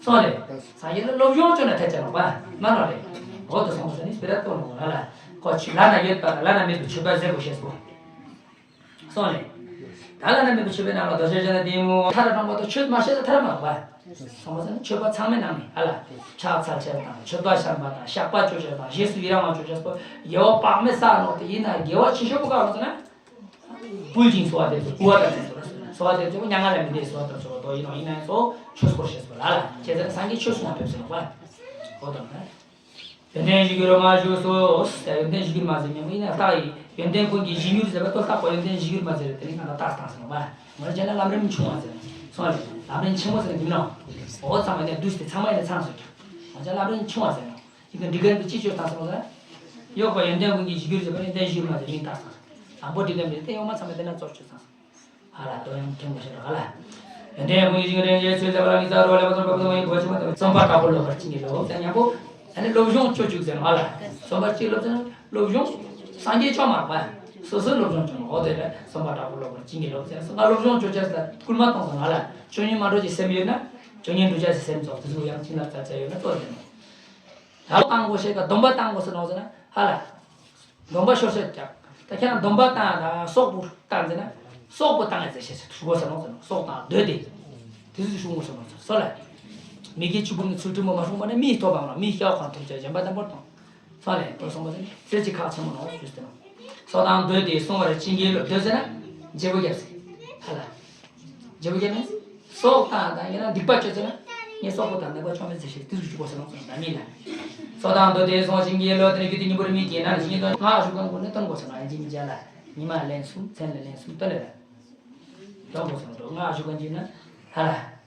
སོང་རེད། སངས་རྒྱས་ལ་སློབ་སྦྱོང་བྱོས་ན་ཐ་ཆད་མ་རོགས་པ། མ་རོགས་རེད། འོ་དུ་སོང་ཟེར་ནི་སྤེ་ར་གཏོང་རོགས་ཧ་ལ། ཁོ་ཆུ་ལ་ན་ཡོད་པ་ལ་ན་མེད་པའི་ཆུ་པ་ཟེར་དགོས་ཤེས་སོ། སོང་རེད། ད་བླ་ན་མེད་པའི་མཆོད་པའི་ནང་ལ་རྡོ་རྗེ་འཆང་དང་ལྡན་མོ། མཐར་རང་པ་དང་ཆོས་མ་བཤད་ན་མཐར་མ་རང་པ། སོང་བ་ཟེར་ན་མཆོད་པ་ཚང་མའི་ནང་ནས་ཨ་ལ། ཕྱག་འཚལ་བྱས་དང་མཆོད་པ་བཤམས་པ་དང་བཤགས་པ་བཅོ་བྱས་དང་རྗེས་སུ་ཡི་རང་བ་བཅོ་བྱས་སོ། དགེ་བ་དཔག་མེད་བསགས་ནོ་དེ་ཡིན་ན་དགེ་བ་ཆེ་ཤོས་པོ་ག་རེ་ཟེར་ན། བསྐུལ་ཞིང་གསོལ་བ་འདེབས་སོ། བསྐུལ་བ་དང་བཅས་སོ། གསོལ་བ་འདེབས་སོ་མྱ་ངན་ལས་མི་འདའི་གསོལ་བ་དང་གསོལ་བ་དོ་ཡིན་ནོ། ཡིན་ན་ཡང་གཙོ་བོ་ཆོས་སྐོར་བྱས་སོ་ལ་ལ། བྱས་ཙང་སངས་རྒྱས་ཆོས་གསུང་བ་ཕེབས་སོ་ལ། འོ་དང་ན། ཡོན་ཏན་གཞིར་གྱུར་མ་བཞུགས་སོ། ཡོན་ཏན་གཞིར་གྱུར་མ་ཟེར་ཉམས་ཡིན་ན་རྟགས་ཡིན། ཡོན་ཏན་ཀུན་གྱི་གཞིར་གྱུར་ཟེར་བ་ལྟོ་བརྟག་པ་ཡོན་ཏན་གཞིར་གྱུར་མ་ཟེར་དེ་ནི་ང་ལ་རྟགས་དང་ཟེར་བ། ང་བྱས་ན་ལམ་རིམ་ཆུང་བ་ཟེར་སོང་བ་རེད། ལམ་རིམ་ཆེན་མོ་ཟེར་ནི་མིན་ནོ། འོ་ཚང་མ་ནས་བསྡུས་ཏེ་ཚང་མ་ཡིན་ན་ཚང་ཟེར་གྱི། ང་བྱས་ལམ་རིམ་ཆུང་བ་ཟེར་ནོ། ཅིག་གི་འགྲིག་གན་དུ་ཅི་བཅོས་བཏང་སོང་ཟེར། ཡོག་པ་ཡོན་ཏན་ཀུན་གྱི་གཞིར་གྱུར་ཟེར་བ་ཡོན་ཏན་གཞིར་གྱུར་མ་ཟེར་མིང་བཏགས་སོང་ཟེར། དང་པོ་འགྲིག་གན་མི་རེད་དེ་ཡོག་མ་ཚང་མ་དེ་ན་གཙོ་བཅོས་བཏང་སོང་། ཧ་ལ་དོ་ཡང་མཁྱེན་པ་ཞིག་རེད་ཧ་ལ། ཡོན་ཏན་ཀུན་གྱི་གཞིར་གྱུར་ཡོན་ཏན་ཚུལ་ཟེར་བ་ལ་ཉི་ཤུ་རྩ་དྲུག་ལས་མ་ཚོར་བ་ཚོར་བ་ཡིན་གོ་ཆེན་པོ་དང་རྩོམ་པ་དྲག་པོ་སློབ་པར་བྱིན་གྱིས་རློབས་ཟེར་ཉམ་པོ། ཨ་ནི་སློབ་སྦྱོང་བཅོ་བཅུག་ཟེར་ནོ་ཧ་ལ། རྩོམ་པ་གཅིག་སློབ་ཟེར་ན་སློབ་སྦྱོང་། སངས་རྒྱས་ཆོས་མ་རེད་པ། སོ་སོའི་སློབ་སྦྱོང་བཅོ་ནོ་འོ་དེ་ལ་རྩོམ་པ་དྲག་པོ་སློབ་པར་བྱིན་གྱིས་རློབས་ཟེར་སོ། ང་སློབ་སྦྱོང་བཅོ་བྱས་ལ་སྐུལ་མ་གཏོང་ཟེར་ནོ་ཧ་ལ། ཆོས་ཉིད་མ་གྲོལ་གྱི་སེམས་ཡོད་ན། ཆོས་ཉིད་འགྲུབ་བྱ་ཞིག་སེམས་ཚོགས་དེ་ཚོ་ཡང་བྱིན་རླབས་སྩལ་ཚར་ཡོད་ན་གཙོ་དེ་ནོ། ད་ལོ་བཏང་དགོས་ཤེས་ཀ་སྡོམ་པ་བཏང་དགོས་ཟེར་ནོ་ཟེར་ན་ཧ་ལ། སྡོམ་པ་ཤོར་ཤོར་ཀྱང་། ད་ཁྱེད་རང་སྡོམ་པ་བཏང་དང་སོག་པོ་བཏང་ཟེར་ན། སོག་པོ་བཏང་ཡ་ཟེར་ཤེས་ཟེར་ཞུ་དགོས་ཟེར་ནོ་ཟེར་ནོ། སོག་དང་སྡོད་དེ། དེ་ཚོ་ཞུ་དགོས་ཟེར་ནོ་ཟེར་སོ་ལ། མི་དགེ་བཅུ་སྤོང་གི་ཚུལ་ཁྲིམས་མ་སྲུང་བ་ནི་མིའི་ཐོབ་པའམ་ལ་མིའི་སྐྱེ་བ་གང་ཐོབ་ཀྱང་གཞན་པ་བརྟན་པོར་གཏོང་། སོ་ལ་དོ་སོང་བ་ཟེར་ནི་ཚེ་གཅིག་ཁག་ཆེན་མོ་ནོ་ཞུས་ཟེར་ནོ། སོག་དང་སྡོད་དེ་བསྲུང་བར་བྱིན་གྱིས་རློབས། སྡོད་ཟེར་ན། བརྗེ་པོ་རྒྱབ་ཟེར། ཧ་ལ། བརྗེ་པོ་རྒྱབ་ནས། སོག་དང་དང་ཡིན་ན་སྡིག་པ་སྤྱོད་ཟེར་ན། ངས་སོག་པོ་དང་སྡིག་པ་སྤྱོད་མེད་ཟེར་ཞེས་དེ་ཚོ་ཞུ་དགོས་ཟེར་ནོ་ཟེར་ན་མིན་ལ། སོག་དང་སྡོད་དེ་བསྲུང་བར་བྱིན་གྱིས་རློབས། དེ་ནས་རྒྱུད་སྡེ་སྙིང་པོ་རིམ་གཉིས་ཀྱི་ནང་ནས་བྱིན་གྱིས་བརླབས། སྔགས་ཞུ་གང་དགོས་ནས་བཏོན་དགོས་ཟེར་ནོ། ཡིན་གཅིག་མིན་གཅིག་ལ། ཉི་མ་ལན་གསུམ་མཚན་ལ་ལན་གསུམ་བཏོན་ལ། བཏོན་དགོས་ཟེར་ནོ། སྔགས་ཞུ་གང་གཅིག་ན། ཧ་ལ། དེ་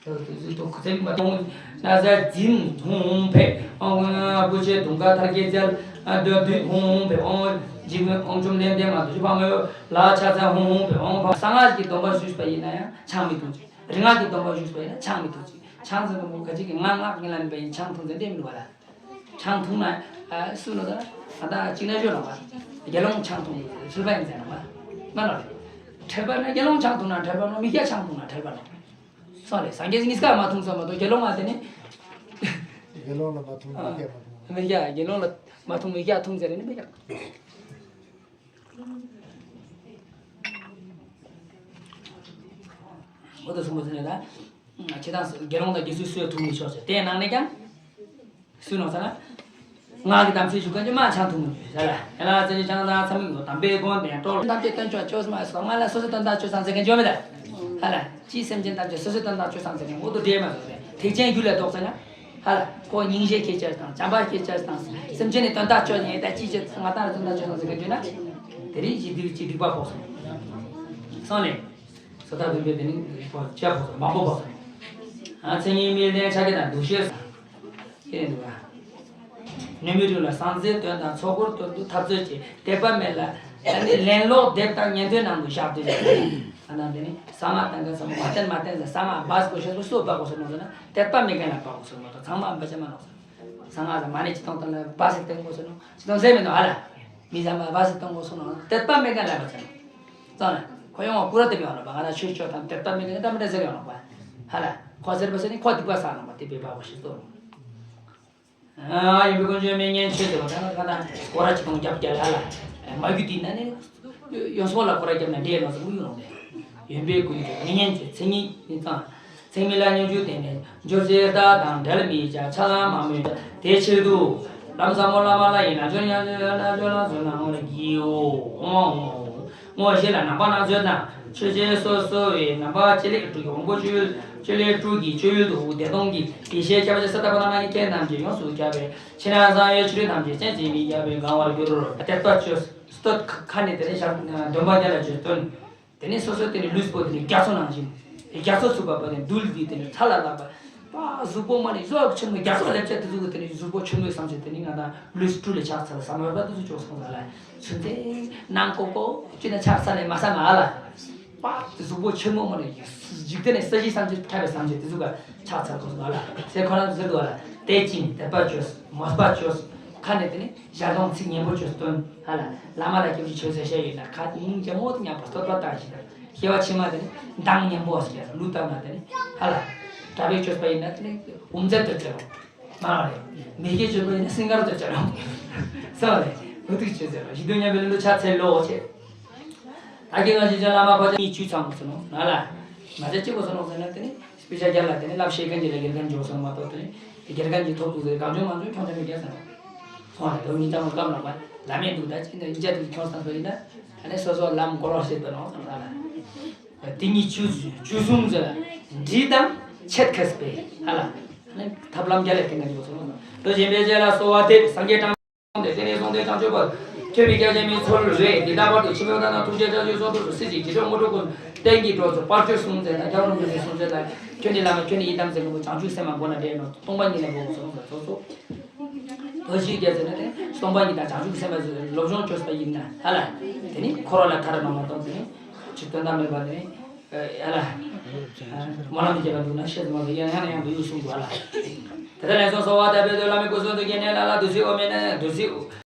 ཚོ་དེ་ཚོ་ཁུ་ཚེ་མ་གཏོང་། ན་བཟའ་འཛིན་ཧོང་ཧོང་ཕེ། ཨོང་སྐུ་ཆེ་དུང་དཀར་ཐར་གྱི་རྩལ། འདོད་འདོད་ཧོང་ཧོང་ཕེ། ཨོང་འཇིགས་མེད་ཨོང་བཅོམ་ལྡན་འདས་མ་དུ་ཆུ་ཕག་མོ་ལ་ཕྱག་འཚལ་ཧོང་ཧོང་ཕེ། ཨོང་ཕ་གསང་སྔགས་ཀྱི་སྡོམ་པ་ཞུས་པ་ཡིན་ན་ཡང་ཆང་མི་འཐུང་ཅིག་རིག་སྔགས་ཀྱི་སྡོམ་པ་ཞུས་པ་ཡིན་ན་ཆང་མི་འཐུང་ཅིག་ཆང་ཟེར་བ་མོ་ག་ཅིག་གི་ངག་ངག་ཉིད་ལ་མེད་པ་ཡིན་ཆང་འཐུང་ཟེར་འདི་མི་འདུག་བ་ལ། ཆང་འཐུང་ན་སུ་ནོ་ཟེར་ན། ད་ལྟ་གཅིག་ན་ཞོ་ལ་བ། དགེ་སློང་ཆང་འཐུང་ཚུལ་པ་ཡིན་ཟེར་ན་བ། མ་ལ་རེད། ཁྲེལ་པ་ན་དགེ་སློང་ཆང་འཐུང་ན་ཁྲེལ་པ་ནོ། མི་སྐྱ་ཆང་འཐུང་ན་ཁྲེལ་པ་ནོ། སོང་རེད། སངས་རྒྱས་གཉིས་ཀ་མ་འཐུང་ས་མ་གཏོགས་དགེ་སློང་མ་དེ་ནི། དགེ་སློང་ལ་མ་འཐུང་མི་སྐྱ་མ་འཐུང་། མི་སྐྱ་དགེ་སློང་ལ་མ་འཐུང་མི་སྐྱ་འཐུང་ཟེར་ནི་མི་སྐྱ། འོ་དེ་གསུངས་པ་ཟེར་ནས་ད། ཁྱེད་དང་དགེ་སློང་དང་དགེ་ཚུལ་སུས་འཐུང་མི་ཆོག་ཟེར་དེའི་ནང་ནས་ཀྱང་། སུས་ནོ་ཟེར་ན། སྔགས་ཀྱི་དམ་ཚིག་ཞུ་མཁན་གྱི་མ་ཆང་འཐུང་མི་འདུག་ཟེར་ལ། ཡ་ལ་ཟེར་གྱི་ཆང་དང་ཚ་མིག་དམ་པའི་དགོན་དེ་སྤྲོ། དམ་པའི་དོན་མཆོག་ཆོས་སྨྲ་སོགས་སྔགས་ལ་སོ་སོའི་དོན་དག་ཆོས་སམ་ཟེར་མཁན་ཅོ་མེད་ད། ཧ་ལ། ཅིའི་སེམས་ཅན་ཐམས་ཅད་སོ་སོའི་དོན་དག་ཆོས་སམ་ཟེར་མཁན་འོ་དུ་འདྲེས་མ་སོང་སྟེ་ཐེག་ཆེན་རྒྱུད་ལ་ལྡོག་ཟེར་ན། ཧ་ལ། ཁོ་སྙིང་རྗེ་སྐྱེ་ཆ་དང་བྱམས་པ་སྐྱེ་ཆ་དང་སེམས་ཅན་ནི་དོན་དག་ཆོས་ཉིད་ད་ཅིའི་ཆེད་ང་དང་ར་དོན་དག་ཆོས་སམ་ཟེར་མཁན་ཅོ་ན། དེ་རིང་ཞི་བདེ་ཅི་སྡིག་པ་ཕོག་སོང་། སང་ལེ། སོ་ཐར་བདུན་པའི་དེ་ནི་ཕོག་ཆ་ཕོག་སོང་མང་པོ་ཕོག་སོང་། ཨ་མཚན་ཉིད་དམིགས་ལྡན་ཕྱག་རྒྱ་དང་འདུ་ཤེས་སོང་། ཁྱེད་འདུག་ག་ནུས་མེད་དྲུག་ལ་སངས་རྒྱས་དོན་དང་ཚོགས་འཁོར་དོན་དུ་འཐབ་རྩོད་བྱེད། དད་པ་མེད་ལ་ཨ་ནི་ལན་ལོག་སྡེབ་དང་ཉན་ཐོས་ནང་དུ་བཞག་སྡོད་ཅིང་། ཨ་ནང་དེ་ནི་གསང་སྔགས་བསྟན་མཁན་ཚང་མ་མ་བསྟན་མ་བསྟན་ཟེར་གསང་སྔགས་སྦ་དགོས་ཤེས་པོ་སུ་སྦ་དགོས་ཟེར་ནོ་ཟེར་ན་དད་པ་མེད་མཁན་ལ་སྦ་དགོས་ཟེར་ནོ་དང་ཚང་མ་སྦ་ཆ་མ་ནོ་ཟེར། གསང་སྔགས་ལ་མ་ཎི་ཅི་ཐོང་ཐོང་ལ་སྦ་ཟེར་བསྟན་དགོས་ཟེར་ནོ་ཅི་ཐོང་ཟེར་མེད་ནོ་ཧ་ལ། མི་ཚང་མ་སྦ་ཟེར་བསྟན་དགོས་ཟེར་ནོ་དད་པ་མེད་མཁན་ལ་སྦ་ཟེར་ནོ། ཙང་ན་ཁོ་ཡོང་བ་ཀུ་ར་དེ་མི་ཡོང་ནོ་པ་ང་ན་ཆོས་ཆོས་དང་དད་པ་མེད་མཁན་ད་མི་འདྲ་ཟེར་ཡོང་ནོ་པ། ཧ་ལ། ཁོ་ཟེར་བ་ཟེར་ནི་ཁོ་སྡིག་པ་བསགས་ནོ་པ་དེ་བས་སྦ་དགོས་ཤེས་ཏོ། ཨ་ཡུམ་བུ་དཀོན་མཆོག་མི་ཉན་ཆོས་ཟེར་བ་ད་ང་ད་སྐོར་ར་ཅི་ཐོང་རྒྱབ་རྒྱབ་ལ་ལ། མ་རྒྱུད་དེ་ན་ནི། ཡོངས་སུ་ལ་སྐོར་ར་རྒྱབ་ན་འདྲེས་ལོ་ཟེར་མི་ཡོང་ནས། ཡུམ་བུ་དཀོན་མཆོག་མི་ཉན་ཆོས་མཚན་ཉིད་ནི་ཙང་། མཚན་མི་ལ་སྙོམས་འཇུག་དེ་ནས་འབྱོར་ཚེ་བདག་དང་འབྲལ་མི་བྱ་ཆགས་ལ་མ་མོས་པ་དེ་ཕྱིར་དུ། ལམ་ཟབ་མོ་བླ་མ་ལ་ཡིན་ན་འབྱོར་ཡང་འབྱོར་ན་འབྱོར་ལ་འབྱོར་ན་འོང་ལ་གྱིའོ། འོང་འོང་། དངོས་གཞི་ལ་ནང་པ་སྣང་ཚུལ་དང་ཆོས་ཅན་སོ་སོ་བའི་ནང་པ་སྤྱི་ལེ་དྲུག་གི་དབང་པོ་སྤྱི་ལེ་དྲུག་གི་སྤྱོད་ཡུལ་དུ་བདེ་སྟོང་གི་ཡེ་ཤེས་ཁྱབ་བྱེད་ས་ཏ་པ་ན་ན་གི་ཁྱེད་རྣམས་ཀྱིས་ཡོངས་སུ་ཁྱབ་པའི་ཕྱི་ནང་གསང་བའི་ཆོ་འཕྲུལ་ཐམས་ཅད་ཅན་ཅིག་མི་ཁྱབ་པས་གང་བར་འགྱུར་རོ། དད་པ་བཅོས་སྟོད་ཁ་ནས་དེ་ནས་ཞག་འདོན་པ་རྒྱ་ལ་བཅོས་སྟོན། དེ་ནས་སོ་སོའི་དེ་ནས་ལུས་པོ་དེ་ནས་རྒྱ་མཚོ་ནང་བཞིན། རྒྱ་མཚོ་ཚུགས་པ་པ་ནས་རྡུལ་འདི་དེ་ནས་ཚ་ལ་ལག་པ། པ་གཟུགས་པོ་མ་ནས་གཟུགས་ཆེན་མོ་རྒྱ་མཚོ་ལེབ་ཆ་དེ་ཚུགས་དེ་ནས་གཟུགས་པོ་ཆེན་མོའི་བསམ་ཚུལ་དེ་ནས་ང་དང་ལུས་སྤྲུལ་ལས་ཆགས་ཚར་ལ་བསམ་པ་དེ་ཚུགས་ཆོག་སོང་ལ། ཚུན་ཚོད་ནང་ཀོ་ཀོ་ཅི་ན་ཆགས་ཚར་ལས་མ་བསམ་ཨ་ལ། པ་དེ་གཟུགས་པོ་ཆེན་མོ་མ་ནས་འཇིག་རྟེན་ནས་ས་གཞི་བསམ་ཚུལ་ཁྱབ་པའི་བསམ་ཚུལ་དེ་ཚུགས་ཆགས་ཚར་སོང་ལ། ཚེ་ཁོ་རང་ཟེར་དུ་ཨ་ལ། དད་ཅིང་དད་པ་བཅོས་མོས་པ་བཅོས་ཁ་ནས་དེ་ནས་ཞལ་གདོང་ཚིག་སྙན་པོ་བཅོས་སྟོན། ཧ་ལ། བླ་མ་ལ་སྐྱབས་ཀྱི་ཆོས་ཟེར་བཤད་ཡོད་ན་ཁ་སྙིང་རྗེ་མོ་དེ་མཉམ་པོ་བསྟོད་པ་བཏང་ཞིག་དང་། སྐྱེ་བ་ཕྱི་མ་དེ་ནི་མདངས་སྙན་པོ་ཟེར་ལུས་བཏབ་ན་དེ་ནི་ཧ་ལ། གྲྭ་པའི་སྤྱོད་པ་ཡིན་ན་དེ་ནི་འོ་མཛད་དུ་བྱ་རུང་། མ་རེད། མི་སྐྱའི་སྤྱོད་པ་ཡིན་ན་སིང་གར་དུ་བྱ་རུང་། ས་རེད། འོ་ཐུག་ཆོས་ཟེར་རུང་ཞི་དུལ་མཉམ་པའི་ལུས་ལུ་ཕྱག་འཚལ་ལོ་ཆེ། ད་གིན་ང་ཞིག་ཅན་བླ་མ་ཕ་ཅག་གཉིས་ཆུ་ཚང་མ་ཚོ་ནོ་ན་ལ། མ་ཚད་གཅིག་པོ་ཚོ་ནོ་ཟེར་ན་དེ་ནི་དཔེ་ཆ་རྒྱབ་ལ་དེ་ནི་བསླབ་ཤེས་མཁན་གྱི་ལ་དགེ་རྒན་འཇོག་སོང་མ་གཏོགས་དེ་ནི་དགེ་རྒན་གྱི་ཐོབ་ཐུབ་ཟེར་གང་བྱུང་མང་བྱུང་ཁྱོང་ཆ་མི་རྒྱག་ཟེར་ནོ། སོང་ལ་ལོ་གཉིས་ཙམ་སྐབས་ལ་མ་ལ་མེད་འདུག་ད་ཅི་ནས་ཡིན་ཅག་དུ་ཁྱོང་སང་ཚོ་ཡིན་ན་ད་ནི་སོ་སོ་ལམ་འགོར་བ་ཤེས་པ་ནོ་ཟེར་ན་ལ། དེ་གཉིས་ཆུ་ཆུ་གསུམ་ཟེར་འདྲི་དང་ཆེད་མཁས་པས་ཧ་ལ། ཐབས་ལམ་རྒྱ་ལས་ཐེངས་ཀ་འཇོག་སོང་ལ། ལོ་གཞན་པའི་རྗེས་ལ་གསོལ་བ་འདེབས་སངས་རྒྱས་དྲང་། དེ་ནས་གསུངས་ཏེ་བྱང་ཆུབ་བར། ཐོས་པའི་སྐལ་ཅན་མའི་ཚོར་རེ་འདི་ལྟ་བར་དུ་ཕྱི་མོ་ལྟ་ན་ཐུགས་རྗེ་ཅག་ཡོད་སོགས་ཐུགས་སུ་སྲིད་ཅིག་ཇི་ལྟར་དངོས་གྲུབ་ཀུན། རྟེན་གྱི་གྲོགས་ཚོ་དཔལ་སྤྱོད་གསུངས་ཟེར་ན་རྒྱལ་བ་རིན་པོ་ཆེ་གསུངས་ཟེར་ན་ཁྱོད་ནི་བླ་མ་ཁྱོད་ནི་ཡི་དམ་ཟེར་མཁན་པོ་བྱང་ཆུབ་སེམས་མ་མགོ་ན་བསྒྲལ་ནོ་སྟོང་པ་ཉིད་ལས་འགོ་བཟུང་ཟེར་ཚོགས་གཙོ། ལོ་ཞིག་རྒྱལ་ཟེར་ན་དེ་སྟོང་པ་ཉིད་དང་བྱང་ཆུབ་སེམས་མ་ཟེར་སློབ་སྦྱོང་བཅོས་པ་ཡིན་ན་ཧ་ལ། དེ་ནི་འཁོར་བ་ལ་ཐར་ར་མ་མ་གཏོང་དེ་ནི་ཅི་དོན་དམ་མེད་པ་དེ་ནི། ཡ་ལ། སྨོན་ལམ་རྒྱབ་པ་འདུག་ན་ཤེས་སུ་མ་སོང་ཡང་ཡང་ཡང་འདུག་ཡུལ་གསུང་དགོས་ལ། དེ་ལྟར་ལན་གསུམ་གསོལ་བ་བཏབ་པའི་དུས་བླ་མའི་སྐུ་གསུང་ཐུགས་ཀྱི་གནས་ལ་ལ་བདུད་རྩི་འོ་མའི་ནང་བདུད་རྩི།